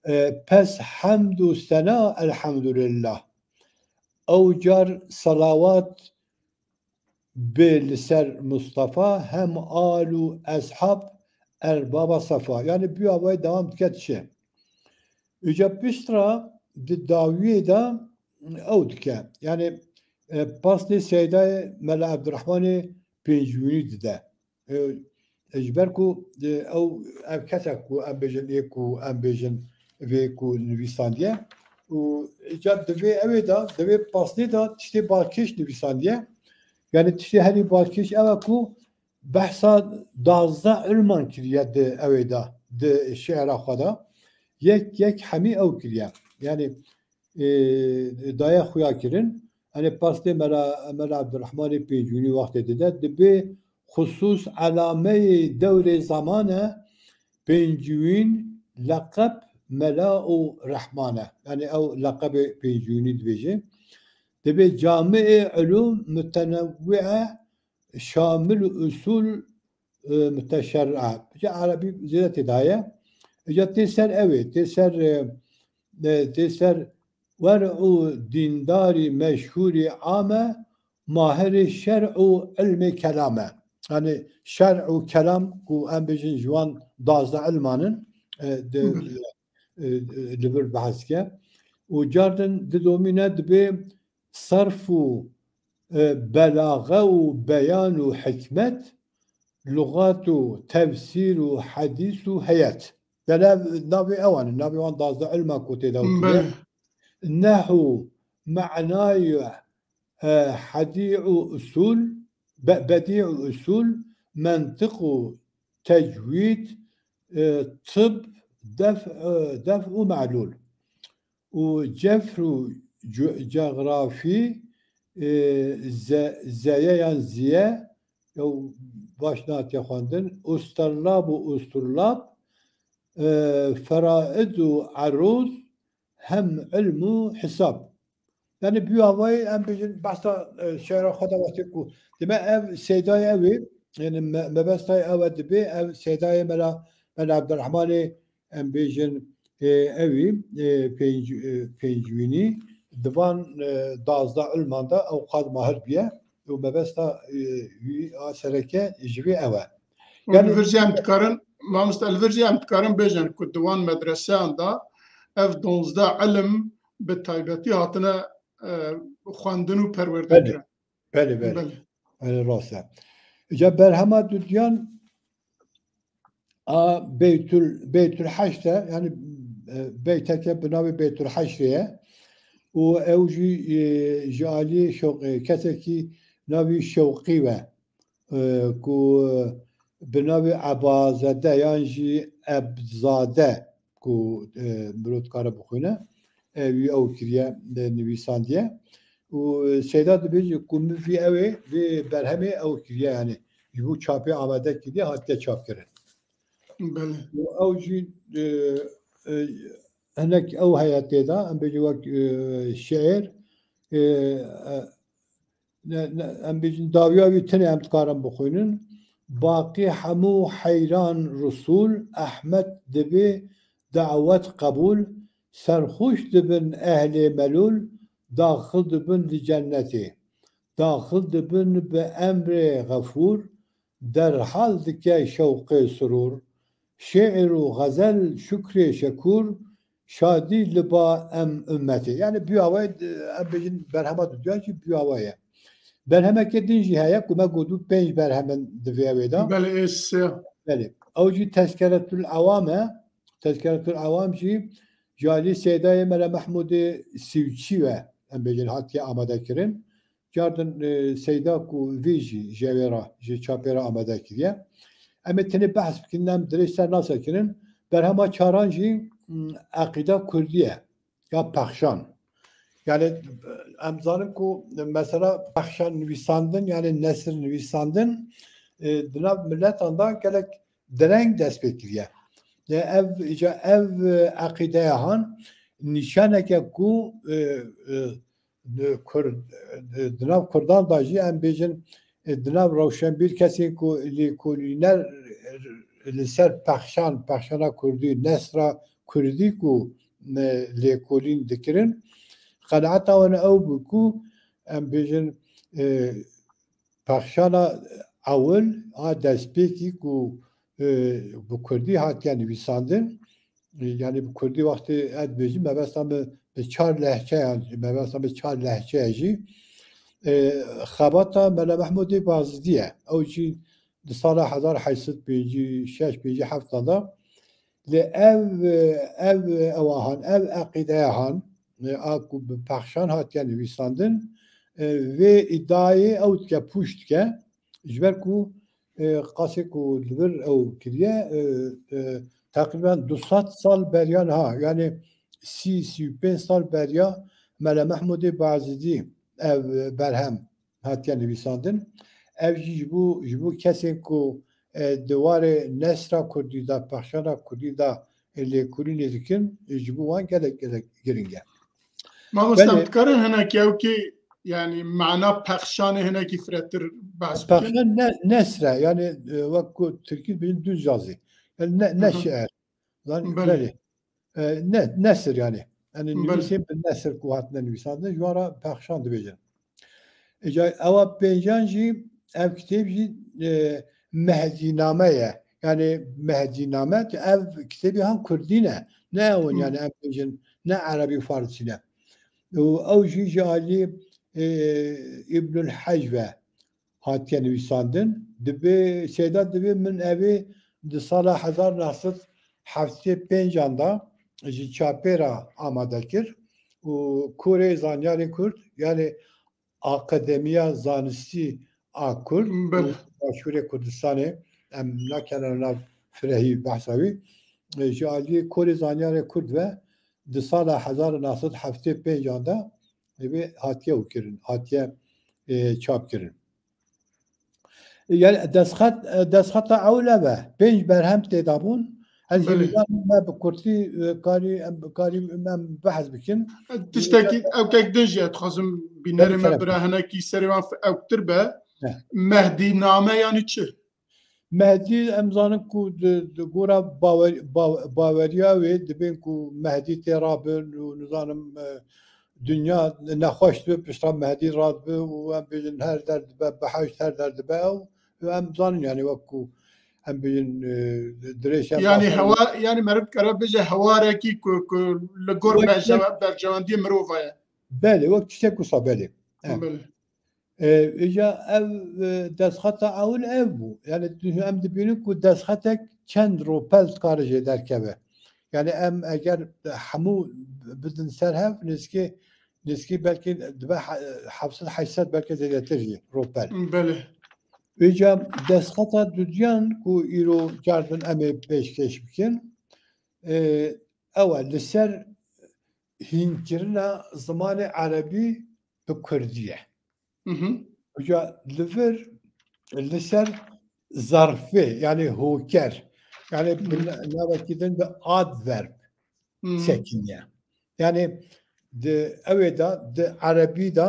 E, pes hemd û sena elhamdulillah. Ew car selawat bê li ser Mustafa, hem al û eshab erbaba sefa. Yani bi awayî dewam dike dişê. Îca pişt re di dawiyê de ew dike. Yani, e, pasnê Seydayê Mela Ebdurrahmanê Pêncûnî dide. E, e, ji ber ku, e, ew, ev kesek ku em bêjin, ê ku em bêjin vê ku nivîsandiye. Û îca di vê ew ê de, di vê pasnê de tiştê balkêş nivîsandiye. Yani tiştê herî balkêş ew e ku behsa duwazdeh ilman kiriye di ew ê de, di şi'ra xwe de. Yek yek hemî ew kiriye. Yani, e, daye xuya kirin. Hani pastê Mela, Mela Abdurrahmanê Pêncûnî wextê dide, dibê xusus elameyê dewrê zaman e, pêncûyîn leqeb Mela û Rehman e. Yanî ew leqebê pêncûyînî dibêje. Dibê camiê ulûm mutenewwi'e şamil û usul, e, muteşerri'e. Ca erebî zêde tê de heye. Ca tê ser ew ê, tê ser, e, e, tê ser wer û dîndarî meşhûrî ame, mahirê şer û ilmê kelam e. Yanî şer û kelam ku em bêjin ji wan dazdeh ilman in, e, di, Hı hı. e, e, li vir behs dike. Û cardin didomîne dibê serf û, e, belaxe û beyan û hikmet, lugat û tefsîr û hedîs û heyet. Dene navê ewan, navê wan dazdeh ilma ku tê de Belê. Nehw, menayê, e, hedî û usul, be-, bedî û usul, mentiq û tecwîd, e, tib, def, e, def û melûl. Û cefr û cu-, cegrafî, e, ze-, zeye yan ziye, ew baş natiye xwendin, usturlab û usturlab, e, feraid û erûz, hem ilm û hisab. Yanî bi wî awayî em bêjin behsa, e, şe'ra xwe de wextê ku dime ev seydayê ew ê, yanî me-, mebestayê ew e dibê, ev seydayê Mela, Mela Ebdurrehmanê em bêjin, e, ew î, e, pênc-, e, pêncûyînî di van, e, dazdeh ilman de ew qad mahir bûye û mebesta, e, wî a sereke ji vê ew e. Û Yanî li vir jî em dikarin, mamoste, li vir jî em dikarin bêjin ku di wan medreseyan de ev donzdeh ilim bi taybetî hatine, e, xwendin û perwerde Belê, kirin. belê, belê. Belê. Belê, rast e. Îca berhema dudiyan a Beytül, Beytül Heşt e, yanî, e, beyteke bi navê Beytül Heştê ye. Û ew jî, e, ji alî Şewq-, e, kesekî navî Şewqî ve. e, ku bi navê Ebazade yan jî Ebzade ku, e, mirov dikare bixwîne, e, wî ew kiriye, e, nivîsandiye. Û, e, Seyda dibêje ku min vî ew ê, vê berhemê ew kiriye, yanî ji bo çapê amade kiriye, hatiye çapkirin. Belê. Û ew jî, e, e, hinek ew heye tê de, em bêjin wek, e, şiir, e, e, ne, ne, em bêjin dawiya wî tinê em dikarin bixwînin. Baqî hemû heyran Resûl, Ehmed dibê dawet qebûl, serxweş dibin ehlê melûl, daxil dibin li cennetê. Daxil dibin bi emrê Xefûr, derhal dike şewqê surûr. Şê'ir û xezel şukrê şekûr, şadî li ba em ummetê. Yanî bi awayî, em bêjin berhema dudiyan jî bi awayî ye. Berhemeke din jî heye ku me got bû pênc berhem in di vê wê de. Belê, ê sê. Belê. Ew jî Tezkeretül Awam e. Tezkeretül Awam jî ji alî Seydayê Mela Mehmûdê Sîvçî ve, em bêjin, hatiye amade kirin. Cardin, e, Seyda ku vî jî ji wê re, ji çapê re amade kiriye. Em ê tenê behs bikin, em dirêj ser nase kirin. Berhema çaran jî, m, Eqîda Kurdî ye, ya Pexşan. Yani, em zanin ku mesela pexşan nivîsandin, yani nesir nivîsandin, e, di nav miletan de gelek direng dest pê kiriye. E, ev, îca ev, e, eqîdeya han nîşaneke ku, e, e, di Kurd, e, di nav Kurdan de jî em bêjin, e, di nav rewşenbîr kesên ku lêkolîner, e, li ser pexşan, pexşana kurdî, nesra kurdî ku, e, lêkolîn dikirin, qenaeta wan ew bû ku em bêjin, e, pexşana ewil a destpêkî ku, e, bi kurdî hatiye nivîsandin, e, yanî bi kurdî wextê ez dibêjim, mebesta min bi çar lehçeyan, mebesta min çar lehçe ye jî, e, xebata Mela Mehmûdê Bazidî ye. Ew jî di sala hezar heşt sed pêncî şeş pêncî heft de Lê ev, ev, ew ahan, ev eqîdeya han, e, a ku bi pexşan hatiye nivîsandin, e, vê îdiayê ew dike pûç dike, ji ber ku, e, qasê ku li vir ew kiriye, e, e, teqrîben du sed sal beriya niha, yani sî, sî û pênc sal beriya Mele Mehmûdê Bazidî ev berhem hatiye nivîsandin. Ev jî ji bo, ji bo kesên ku, e, di warê nesra kurdî de, pexşana kurdî de, e, lêkolînê dikin, e, ji bo wan gelek, gelek giring e. Mamoste, Belê. Em dikarin hinekî ew kî, yani mana pexşanê hinekî firetir behs bikin? Pexşan ne, nesre, yani, e, wek ku tirkî dibêjin düz yazı. Yani ne, ne Hı hı. şiir. Lan, Belê. belê. E, ne, nesir yani. Yani Belê. nivîsên bi nesir ku hatine nivîsandin, ji wan re pexşan dibêjin. Îca ewa pêncan jî, ev kitêb jî, e, Mehdîname ye. Yani Mehdîname, ev kitêbî han kurdî ne. Ne ew in Hı. yani em bêjin, ne erebî û farsî ne. Û ew jî ji alî, e, Îbnul Hec ve hatiye nivîsandin. Dibê, seyda dibê min evê di sala hezar neh sed heftê pêncan de ji çapê re amade kir û Korê Zanyarê Kurd, yani Akademiya Zanistî a Kurd Belê. û Başûrê Kurdistanê, em nakene nav firehî behsa wî, e, ji aliyê Korê Zanyarê Kurd ve di sala hezar neh sed heftê pêncan de divê hatiye û kirin, hatiye, e, çap kirin. Yani destxet, e, destxeta ewle ve pênc berhem tê de bûn. Ez Belê. hêvidan me bi kurtî, e, karî, em, karî em behs bikin. Tiştekî ew kek din jî ez dixwazim bînerê Belê, me şeref. bira hinekî serê wan f-, ewktir be. Heh. Mehdî name yani çi? Mehdî em zanin ku di, di gora bawer-, baw-, baweriya wê dibên ku Mehdî tê rabin û nizanim, e, dinya nexweş dibe, pişta Mehdî radibe û em bêjin her der dibe, behişt her der dibe ew. Û em zanin yani wek ku em bêjin, e, dirêj em Yani bahs hewa-, yani meriv dikare bêje hewarekî ku, ku li gor Wek berjeve-, berjewendiyê mirova ye. Belê, wek tiştek wisa belê. Evet. Belê. E, îca ev, e, destxeta ewil ev bû. Yani tu-, em dibînin ku destxetek çend ropel dikare jê derkeve. Yani em eger hemû bidin ser hev, nêzîkî, nêzîkî belkî dibe he-, heft sed heşt sed belkî zêdetir jî ropel. Belê. Îca destxeta dudiyan ku îro cardin em ê pêşkêş bikin, e, ew e, li ser hînkirina zimanê erebî bi kurdî ye. Hı hı. Îca li vir, li ser zarfê, yani hoker, yani bi Hı. na-, navekî din bi adverb Hı. sekiniye. Yani di, ew ê de, di erebî de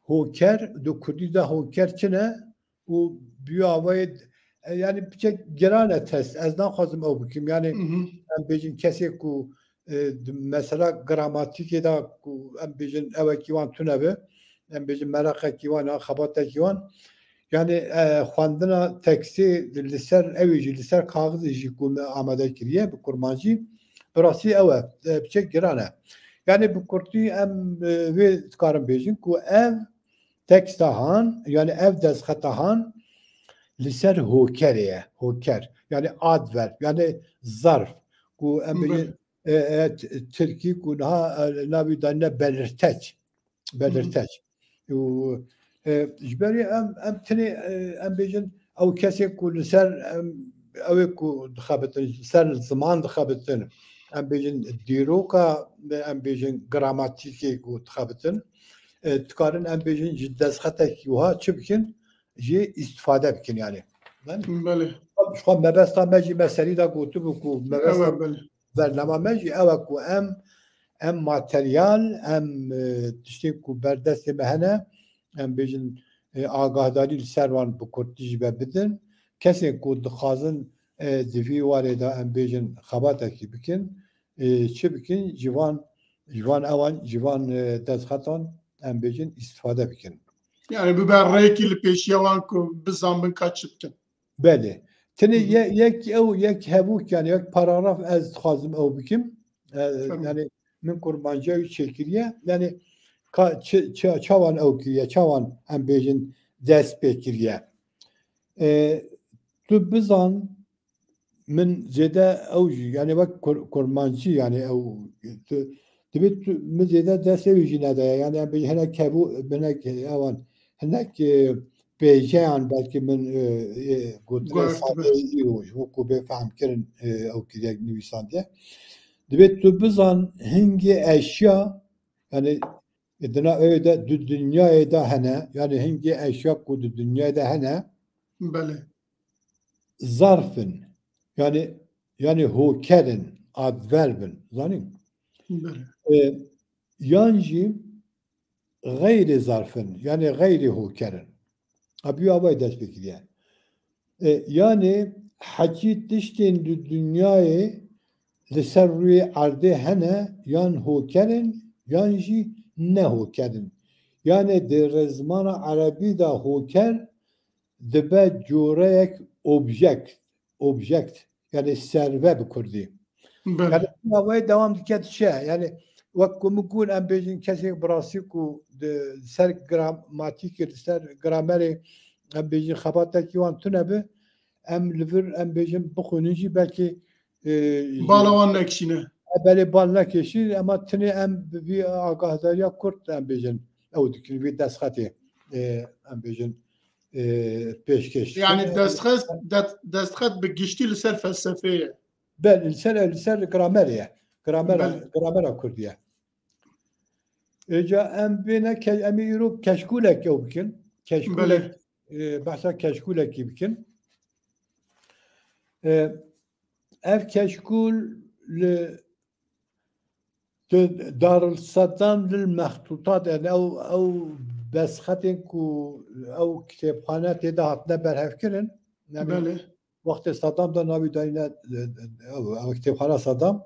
hoker, di kurdî de hoker çi ne? Û bi wê awayê, e, yani piçek giran e test. Ez naxwazim ew bikim. Yani Hı hı. em bêjin kesê ku, e, di mesela gramatîkê de ku em bêjin ewekî wan tune be, em bêjin mereqekî wan ya xebatekî wan. Yani, e, xwendina tekstê li ser ewê jî, li ser kaxizê jî ku me amade kiriye bi kurmancî, bi rastî ew e, e, piçek giran e. Yani bi kurtî em, e, vê dikarin bêjin ku ev teksta han, yani ev destxeta han li ser hokerê ye, hoker. Yani adverb, yani zarf. Ku em Hı hı. bêjin, e, e, t-, tirkî ku niha, e, navî danîne belirteç. Hı hı. Belirteç. Û, e, ji ber wê em, em tenê, e, em bêjin ew kesê ku li ser, em, ew ê ku dixebitin, ser ziman dixebitin, em bêjin dîroka, em bêjin gramatîkê ku dixebitin, e, dikarin em bêjin ji destxetekî wiha çi bikin? Jê îstifade bikin yani. Belê. Ji xwe mebesta me jî me serî de gotibû ku mebesta Evet, belê. bernama me jî ew e ku em, em materyal, em, e, tiştên ku ber destê me hene, em bêjin, e, agahdarî li ser wan bi kurtî ji me bidin. Kesên ku dixwazin, e, di vî warê de em bêjin xebatekî bikin, e, çi bikin? Ji van, ji van ewan, ji van, e, destxetan em bêjin îstifade bikin. Yani bibe rêkî li pêşiya wan ku bizanbin ka çi bikin. Belê. Tenê Hı hı. ye-, yek ew, yek hevûk, yani yek paragraf ez dixwazim ew bikim. E, Fermo. yani min kurmanciya wî çêkiriye. Yani ka-, çi-, çi-, çawan ew kiriye, çawan em bêjin dest pê kiriye. E, tu bizan, min zêde ew jî, yani wek kur-, kurmancî, yani ew, tu, divê tu, min zêde dest ew jî nedaye. Yani em bêjin hinek hevû, hinek ewan, hinek, e, pêjeyan belkî min, e, e, gotine Guhertibû. sadeyî îro ji bo ku bê fehmkirin, e, ew kiriye nivîsandiye. Divê tu bizan hingê eşya, yani E, dina ew de du dinyayê de hene, yani hingê eşya ku du dinyayê de hene, Belê. Zarf in. Yani, yani hoker in, adverb in. Zanî? Belê. E, yan jî xeyrê zarf in, yani xeyrê hoker in. Ha, bi wî awayî dest pê kiriye. E, yani hekî tiştên di dinyayê li ser rûyê erdê hene, yan hoker in, yan jî ne hoker in. Yani di rizmana erebî de hoker dibe coreyek objekt, objekt, yani serve bi kurdî. Belê. Yani bi awayî dewam dike diçe. Yani wek ku min got, em bêjin kesek bi rastî ku di ser gramatîkê, di ser gramerê, em bêjin xebatekî wan tune bi, em li vir, em bêjin, bixwînin jî belkî, e, Bala wan nekişîne. Belê bal nekêşî, ema tinê em bi vî agahdariya kurt, em bêjin, ew dikin, vî destxetê, e, em bêjin, e, pêşkêş. Yani destxet, de-, destxet bi giştî li ser felsefê ye. Belê, li ser, li ser gramerê ye. Gramera, Belê. Gramera kurdî ye. Êca em bêne ke-, em ê îro keşkûlek ew bikin. Keşkûlek, Belê. e, behsa keşkûlekî bikin. E, ev keşkûl li Darülselam lil Mextutat, yani ew, ew destxetên ku ew kitêbxane tê de hatine berhevkirin. Yani Belê. Wextê Sedam de navî dayîne, ew, ew kitêbxana Sedam.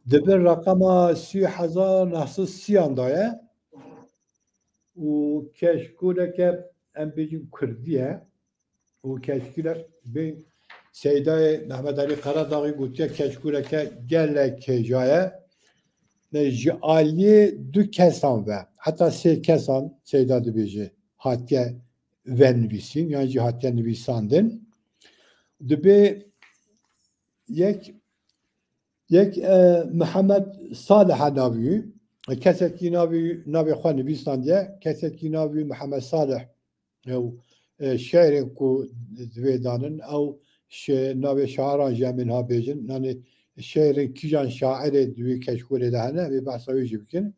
Di bin reqema sî hezar neh sed sîyan de ye. Û keşkûleke, em bêjin, kurdî ye. Û keşkûlek bi Seydayê Mehmet Alî Karadaxî gotiye, keşkûleke gelek hêja ye. Ne, ji aliyê du kesan ve, heta sê kesan Seyda dibêje, hatiye venivîsîn, yan jî hatiye nivîsandin. Dibê yek, yek, e, Mihemed Salih e navî wî. Kesekî navî, navê xwe nivîsandiye. Kesekî navî wî Mihemed Salih. Ew, e, şeirên ku divê danin, ew şe-, navê şairan jî em ê niha bêjin. Yani şeirên kîjan şairê di wî keşkûlê de hene, em ê behsa wê jî bikin.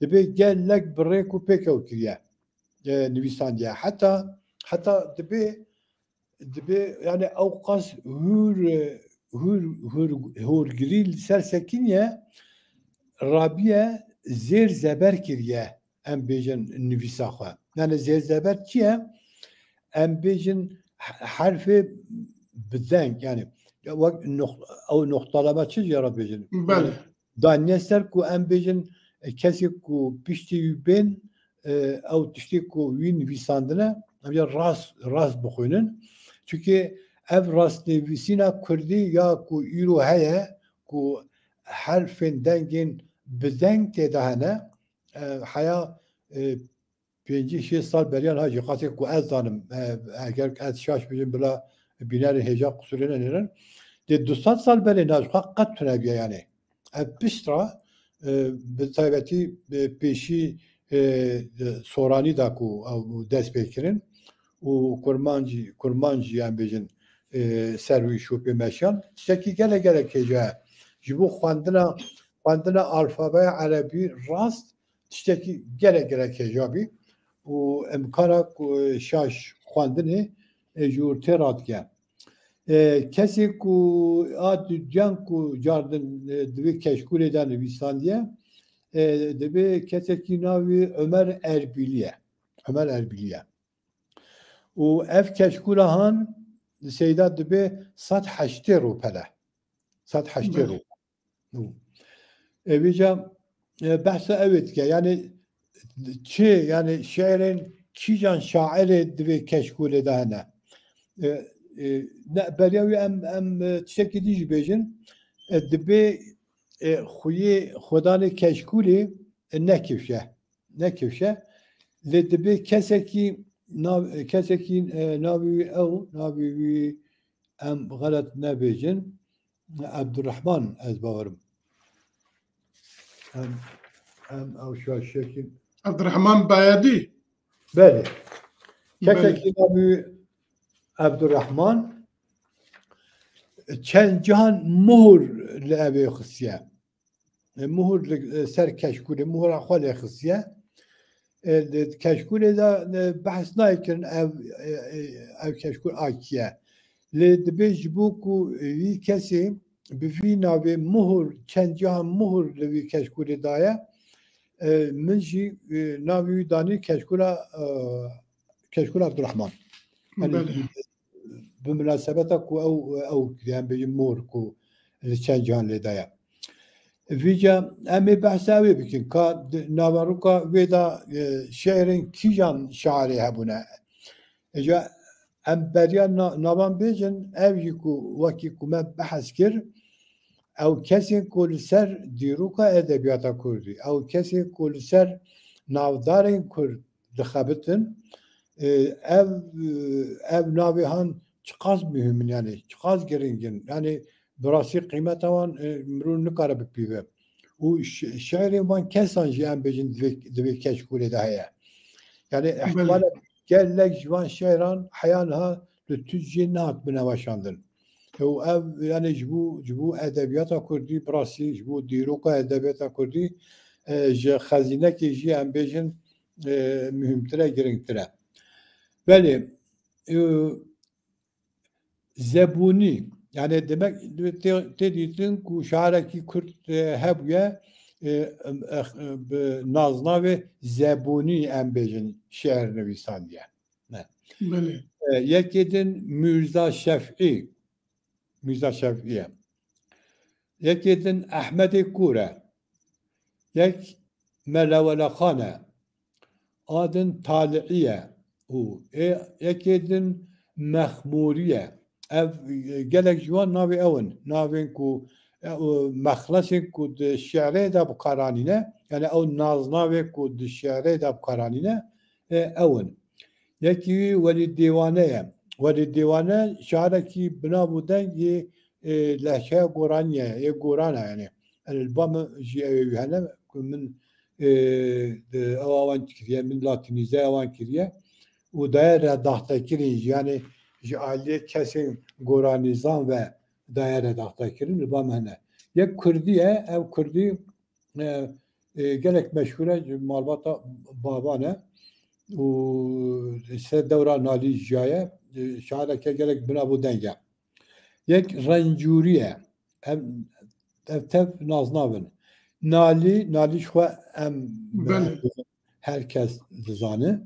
Dibê gelek bi rêk û pêk ew kiriye, e, nivîsandiye. Heta, heta dibê, dibê, yani ew qas hûr, hûr, hûr, hûrgirî li ser sekiniye, rabiye zêr zeber kiriye, em bêjin, nivîsa xwe. Yani zêr zeber çi ye? Em bêjin he-, herfê bi deng, yani ya wek nox-, ew noxtalama çi jê re dibêjin? Belê. Daniye ser ku em bêjin, e, kesê ku piştî wî bên, e, ew tiştê ku wî nivîsandine, em jê rast, rast bixwînin. Çunke ev rastnivîsîna kurdî ya ku îro heye, ku herfên dengên bi deng tê de hene, e, heya, e, pêncî şêst sal beriya niha jî, qasê ku ez zanim, e, eger ez şaş bibim, bila bînerên hêja qusûrê nenêrin. Dê du sed sal berê niha jixwe qet tune bûye, yani. Ev pişt re, e, bi taybetî, e, pêşî, e, Soranî de ku ew dest pê kirin û Kurmancî, Kurmancî em bêjin, e, ser wî şopê meşiyan. Tiştekî gelek gelek hêja ye. Ji bo xwendina, xwendina alfabeya erebî rast tiştekî gelek gelek hêja bî û imkana ku şaş xwendinê, e, ji ortê radike. E, kesê ku a dudyan ku cardin, e, di vê keşkûlê de nivîsandiye, e, dibê kesekî navî Ömer Erbîlî ye. Ömer Erbîlî ye. Û ev keşkûla han li Seyda dibê sed heştê rûpel e. Sed heştê rûpel. Û, e, vêca, e, behsa ew ê dike. Yani çi, yani şeirên kîjan şairê di vê keşkûlê de hene? E, e, ne, beriya wî em, em, e, tiştekî dî jî bêjin. E, dibê, e, xuyê xwedanê keşkûlê, e, ne kifş e. Ne kifş e. Lê dibê kesekî nav-, kesekî, e, navê wî ew, navê wî em xelet nebêjin. Ebdurrahman, ez bawerim. Em, em ew şaşiyekî. Ebdurrahman Bayedî. Belê. Kesekî navî Ebdurrahman, çend cihan muhur li evê xistiye. e, muhur li, e, ser keşkûrê, muhura xwe lê xistiye. E, di keşkûrê de, e, behs nayê kirin ev, e, e, ev keşkûr a kî ye. Lê dibê ji bo ku vî kesê bi vî navê muhur, çend cihan muhur li vî keşkûrê daye, e, min jî, e, navê wî danî keşkûra, e, keşkûra Abdurrahman. Yani, Belê. Bi minasebeta ku ew, ew kiriye, em bêjin mor ku li çend cihan lê daye. Vîca em ê behsa wê bikin, ka di naveroka wê de, e, şe'rên kîjan şairê hebûne. Îca em beriya na-, navan bêjin, ev jî ku wekî ku me behs kir, ew kesên ku li ser dîroka edebiyata kurdî, ew kesên ku li ser navdarên kurd dixebitin, e, ev, e, ev navê han çiqas muhim in, yani çiqas giring in. Yani bi rastî qîmeta wan, e, mirov nikare bipîve. Û şi-, şi'rên van kesan jî em bêjin di vê, di vê keşkûrê de heye. Yani Belê. ihtimal e gelek ji van şi'ran heya niha li Tirkiyê nehatibine weşandin. Û ev, yani ji bo, ji bo edebiyata kurdî, bi rastî ji bo dîroka edebiyata kurdî, e, ji xezînekê jî em bêjin, e, muhîmtir e, girîngtir e. Belê, e, zebûnî, yani demek tê, tê dîtin ku şarekî kurd, e, hebûye, e, em, ex-, e, bi naznavê zebûnî em bêjin şi'r nivîsandiye. Ne. Belê. E, yekê din Mîrza Şef'î, Mîrza Şef'î ye. Yekê din Ehmedê Kûr e. Yek Mele Welekan e. A din Tali'î ye. Û ê, yekê din Mexmûrî ye. Ev, e, gelek ji wan navê ew in. Navên ku, e, û mexlesên ku di şi'rê de bi kar anîne, yani ew naznavê ku di şi'rê de bi kar anîne, e, ew in. Yekî wî Welîd Dêwane ye. Welîd Dêwane şarekî bi nav û deng yê, e, lehçeya Goranî ye, yê Goran e yani. Yani li ba min jî ew ê wî hene ku min, e, di ewa wan kiriye, min latînîzeya wan kiriye û daye redaxtekirin jî, yani ji aliyê kesên goranîzan ve daye redaxtekirin, li ba min hene. Yek Kurdî ye, ev Kurdî e, e, gelek meşhûr e, malbata Baban e û ser dewra Nalî jiyaye, e, şaireke gelek bi nav û deng e. Yek Rencûrî ye. Ev, ev tev naznavin. Nalî, Nalî ji xwe em, Belê. e, her kes dizane.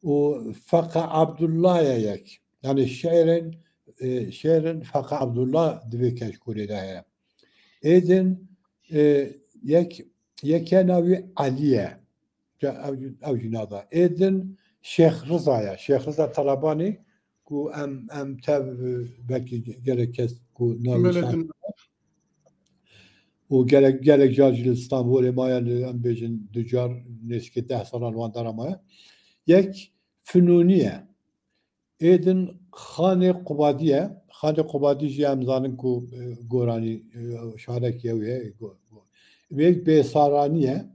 Û Feqe Abdullah ye yek. Yani şi'rên, e, şi'rên Feqe Abdullah di vê keşkûrê de heye. Êdin, e, yek, yeke navî Elî ye. Ke ew, ew jî nada. Êdin Şêx Riza ye. Şêx Riza Talabanî ku em, em tev, e, belkî ge-, gelek kes ku navê Belê şan-, din. Û gelek, gelek car jî li Stenbolê maye, li em bêjin du car nêzîkî deh salan wan dera maye. Yek Finûnî ye. Êdin Xanê Qubadî ye. Xanê Qubadî jî em zanin ku, e, goranî, e, şarekî ew ye. Go-, go-, yek Bêsaranî ye.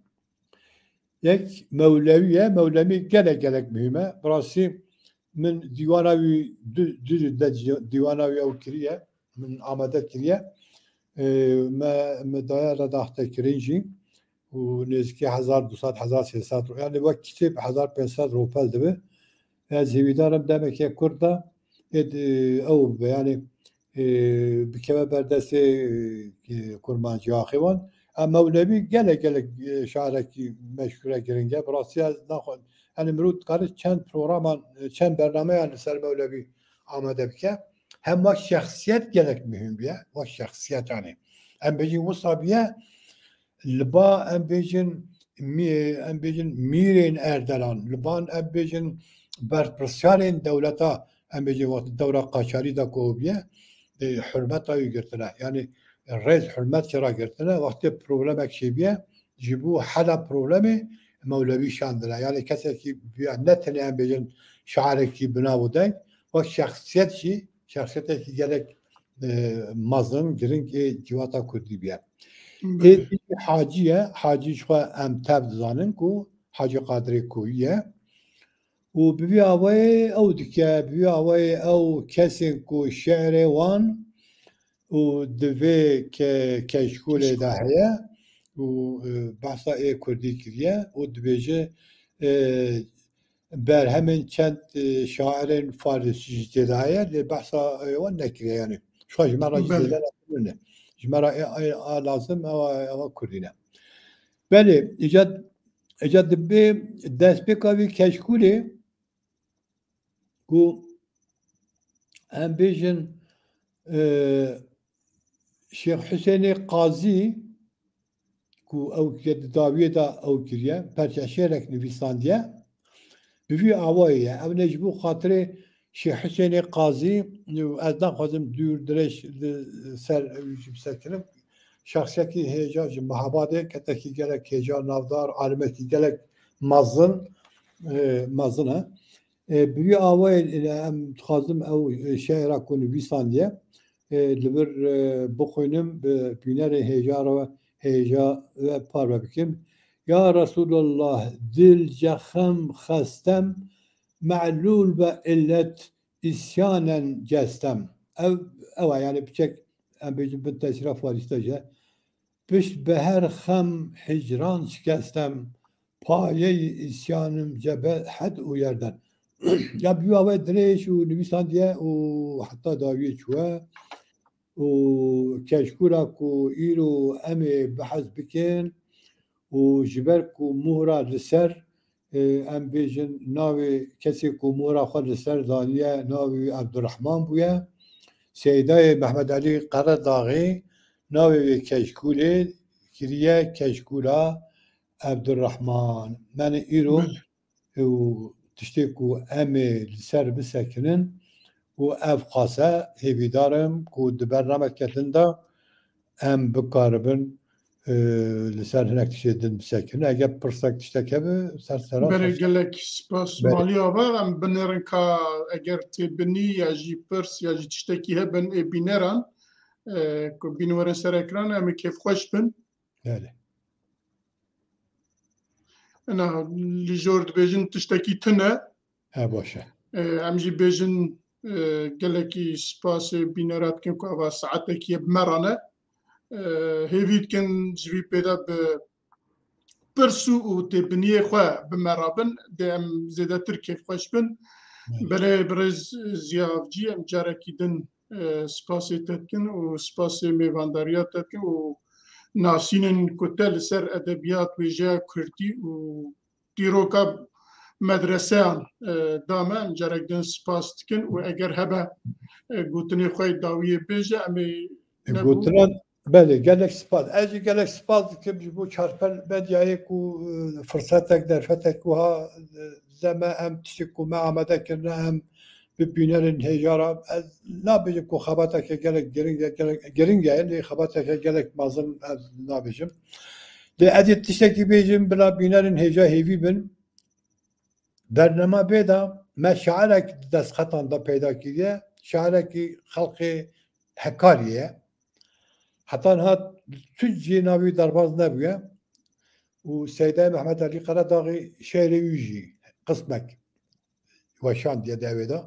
Yek Mewlewî ye. Mewlewî gelek gelek muhîm e. Bi rastî min dîwana wî du, du de dîwana wî ew kiriye. Min amade kiriye. E, me, me daye redaxtekirin jî. û nêzîkî hezar du sed, hezar sê sed ro-, yani wek kitêb hezar pênc sed ropel dibe. Ez hêvîdar im demeke kurt de êd, e, ew bibe, yani, e, bikeve ber destê, e, kurmancî axê wan. Em Mewlevî gelek gelek, e, şairekî meşhûr e, giring e. Bi rastî ez naxwe-, yani mirov dikare çend programan, e, çend bernameyan li ser Mewlevî amade bike. Hem wek şexsiyet gelek muhîm bûye, wek şexsiyet yani. Em bêjin wisa bûye, li ba em bêjin mî-, em bêjin mîrên erdelan, li ban em bêjin berpirsiyarên dewleta, em bêjin wextê dewra Qaçarî de ku bûye, e, hurmeta wî girtine. Yani rêz hurmet jê re girtine. Wextê problemek çêbûye, ji bo hela problemê Mewlevî şandine. Yani kesekî bûye ne tenê em bêjin şairekî bi nav û deng, wek şexsiyet jî, şexsiyetekî gelek, e, mezin, giring ê civata kurdî bûye. Belê. Ê dî Hacî ye. Hacî ji xwe em tev dizanin ku Hacî Qadirê Koyî ye. Û bi vî awayê ew dike, bi vî awayê ew kesên ku şi'rê wan û di vê ke-, keşkolê de heye, û, e, behsa ê kurdî kiriye û dibêje, e, berhemên çend, e, şairên farisî jî tê de heye, lê behsa, e, wan nekiriye, yanî. Şuxa ji me re jî Belê. zêde lazim nîne. Ji me re ê, ê, a lazim ewa, ewa kurdî ne. Belê, îca, îca dibê destpêka vî keşkûlê ku em bêjin, e, Şêx Husênê Qazî, ku ew ke di dawiyê de ew kiriye, perçeşêrek nivîsandiye, bi vî awayê ye. Ew ne ji bo xatirê Şêx Husênê Qazî, ez naxwazim dûr dirêj li ser ew jî bisekirim. Şexsiyekî hêja ji Mehabadê, kesekî gelek hêja navdar, alimekî gelek mezin, e, mezin e. E, bi vî awayê, e, em dixwazim ew, e, şe'ra ku nivîsandiye, e, li vir, e, bixwînim, bi bînerê hêja re, hêja we parve bikim. Ya Resulallah, dil cexem xestem, me'lûl be illet îsyanen cestem. Ew, ew e, yanî piçek, em bêjin bin tesîra Farîs de jî. Pişt bi her xem hicran şikestem, payeyî îsyanim cebe hed û yerden. Ya bi wê dirêj û nivîsandiye û heta dawiyê çûye û keşkûra ku îro em ê behs bikin û ji ber ku mohra li ser, e, em bêjin navê kesê ku mohra xwe li ser daniye, navê wî Ebdurrehman bûye. Seydayê Mehmed Elî Qeredaxî navê wê keşkûlê kiriye keşkûla Ebdurrehman. Yanî îro Belê. û tiştê ku em ê li ser bisekinin û ev qase hêvîdar im ku di bernameke din de em bikaribin, e, li ser hinek tiştê din bisekinin. Eger pirsek tiştek hebe, ser sera Berê xweş. Gelek spas Berê. Malî ava, em binêrin ka eger têbinî ya jî pirs ya jî tiştekî hebin ê bîneran, e, ku bîn werin ser ekran, em ê kêfxweş bin. Belê. Ena li jor dibêjin tiştekî tune. He, baş e. E, em jî bêjin, e, gelekî spasê bînera dikin ku eva saetekî ye bi me re ne. E, hêvî dikin ji vî pê de bi pirs û têbiniyê xwe bi me re bin, dê em zêdetir kêfxweş bin. Belê. Belê birêz Ziya Avcî, em carekî din, e, spasê te dikin û spasê mêvandariya te dikin û nasînin ku te li ser edebiyat, wêjeya kurdî û dîroka medreseyan, e, da me, em carek din spas dikin û eger hebe, e, gotinê xwe yê dawiyê bêje, em ê E, nebû. Gotinan, belê, gelek spas. Ez jî gelek spas dikim ji bo Çarpel Medyayê ku, e, firsetek, derfetek wiha, e, de me em tiştê ku me amade kirine, em bi bînerên hêja re, ez nabêjim ku xebateke gelek giring e, gelek giring e, lê xebateke gelek mezin ez nabêjim. Lê ez ê tiştekî bêjim, bila bînerên hêja hêvî bin. Bernama bê de me şairek di destxetan de peyda kiriye, şairekî xelkê Hekariyê ye. Heta niha tu cihê navê wî derbaz nebûye û Seydayê Mehmet Elî Qeredaxî şe'rê wî jî qismek weşandiye di ewê de.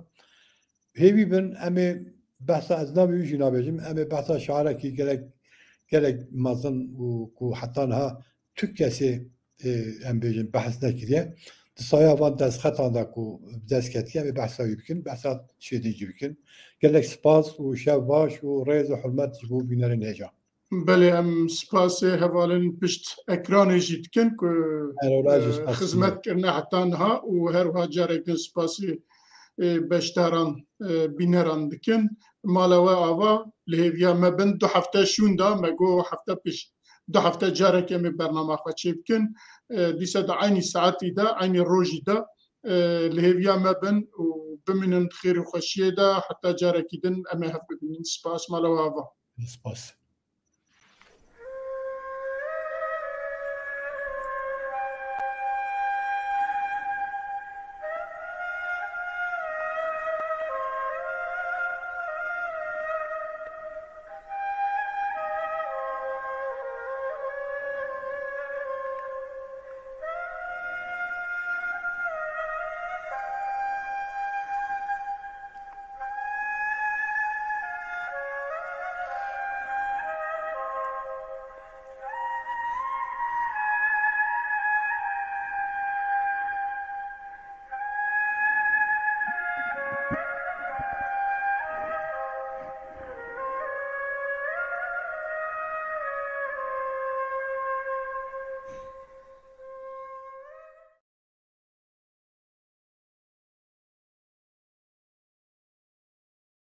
Hêvî bin em ê behsa, ez navê wî jî nabêjim, em ê behsa şairekî gelek, gelek mezin û ku heta niha tu kesê, e, em bêjin, behs nekiriye. Di saya van destxetan de ku bi dest ketiye, em ê behsa wî bikin, behsa tiştê din jî bikin. Gelek spas û şev baş û rêz û hurmet ji bo bînerên hêja. Belê, em spasê hevalên pişt ekranê jî dikin ku, Her wela jî e, spas xizmet dikin. Kirine heta niha û her wiha carek din spasê, e, beşdaran, e, bîneran dikin. Mala we ava, li hêviya me bin, du hefte şûn da, me got hefte pişt, du hefte carek em ê bernama xwe çêbikin. E, dîsa di eynî saetî de, eynî rojî de, e, li hêviya me bin û bimînin di xêr û xweşiyê de, heta carekî din em ê hev bibînin. Spas, mala we ava. Spas.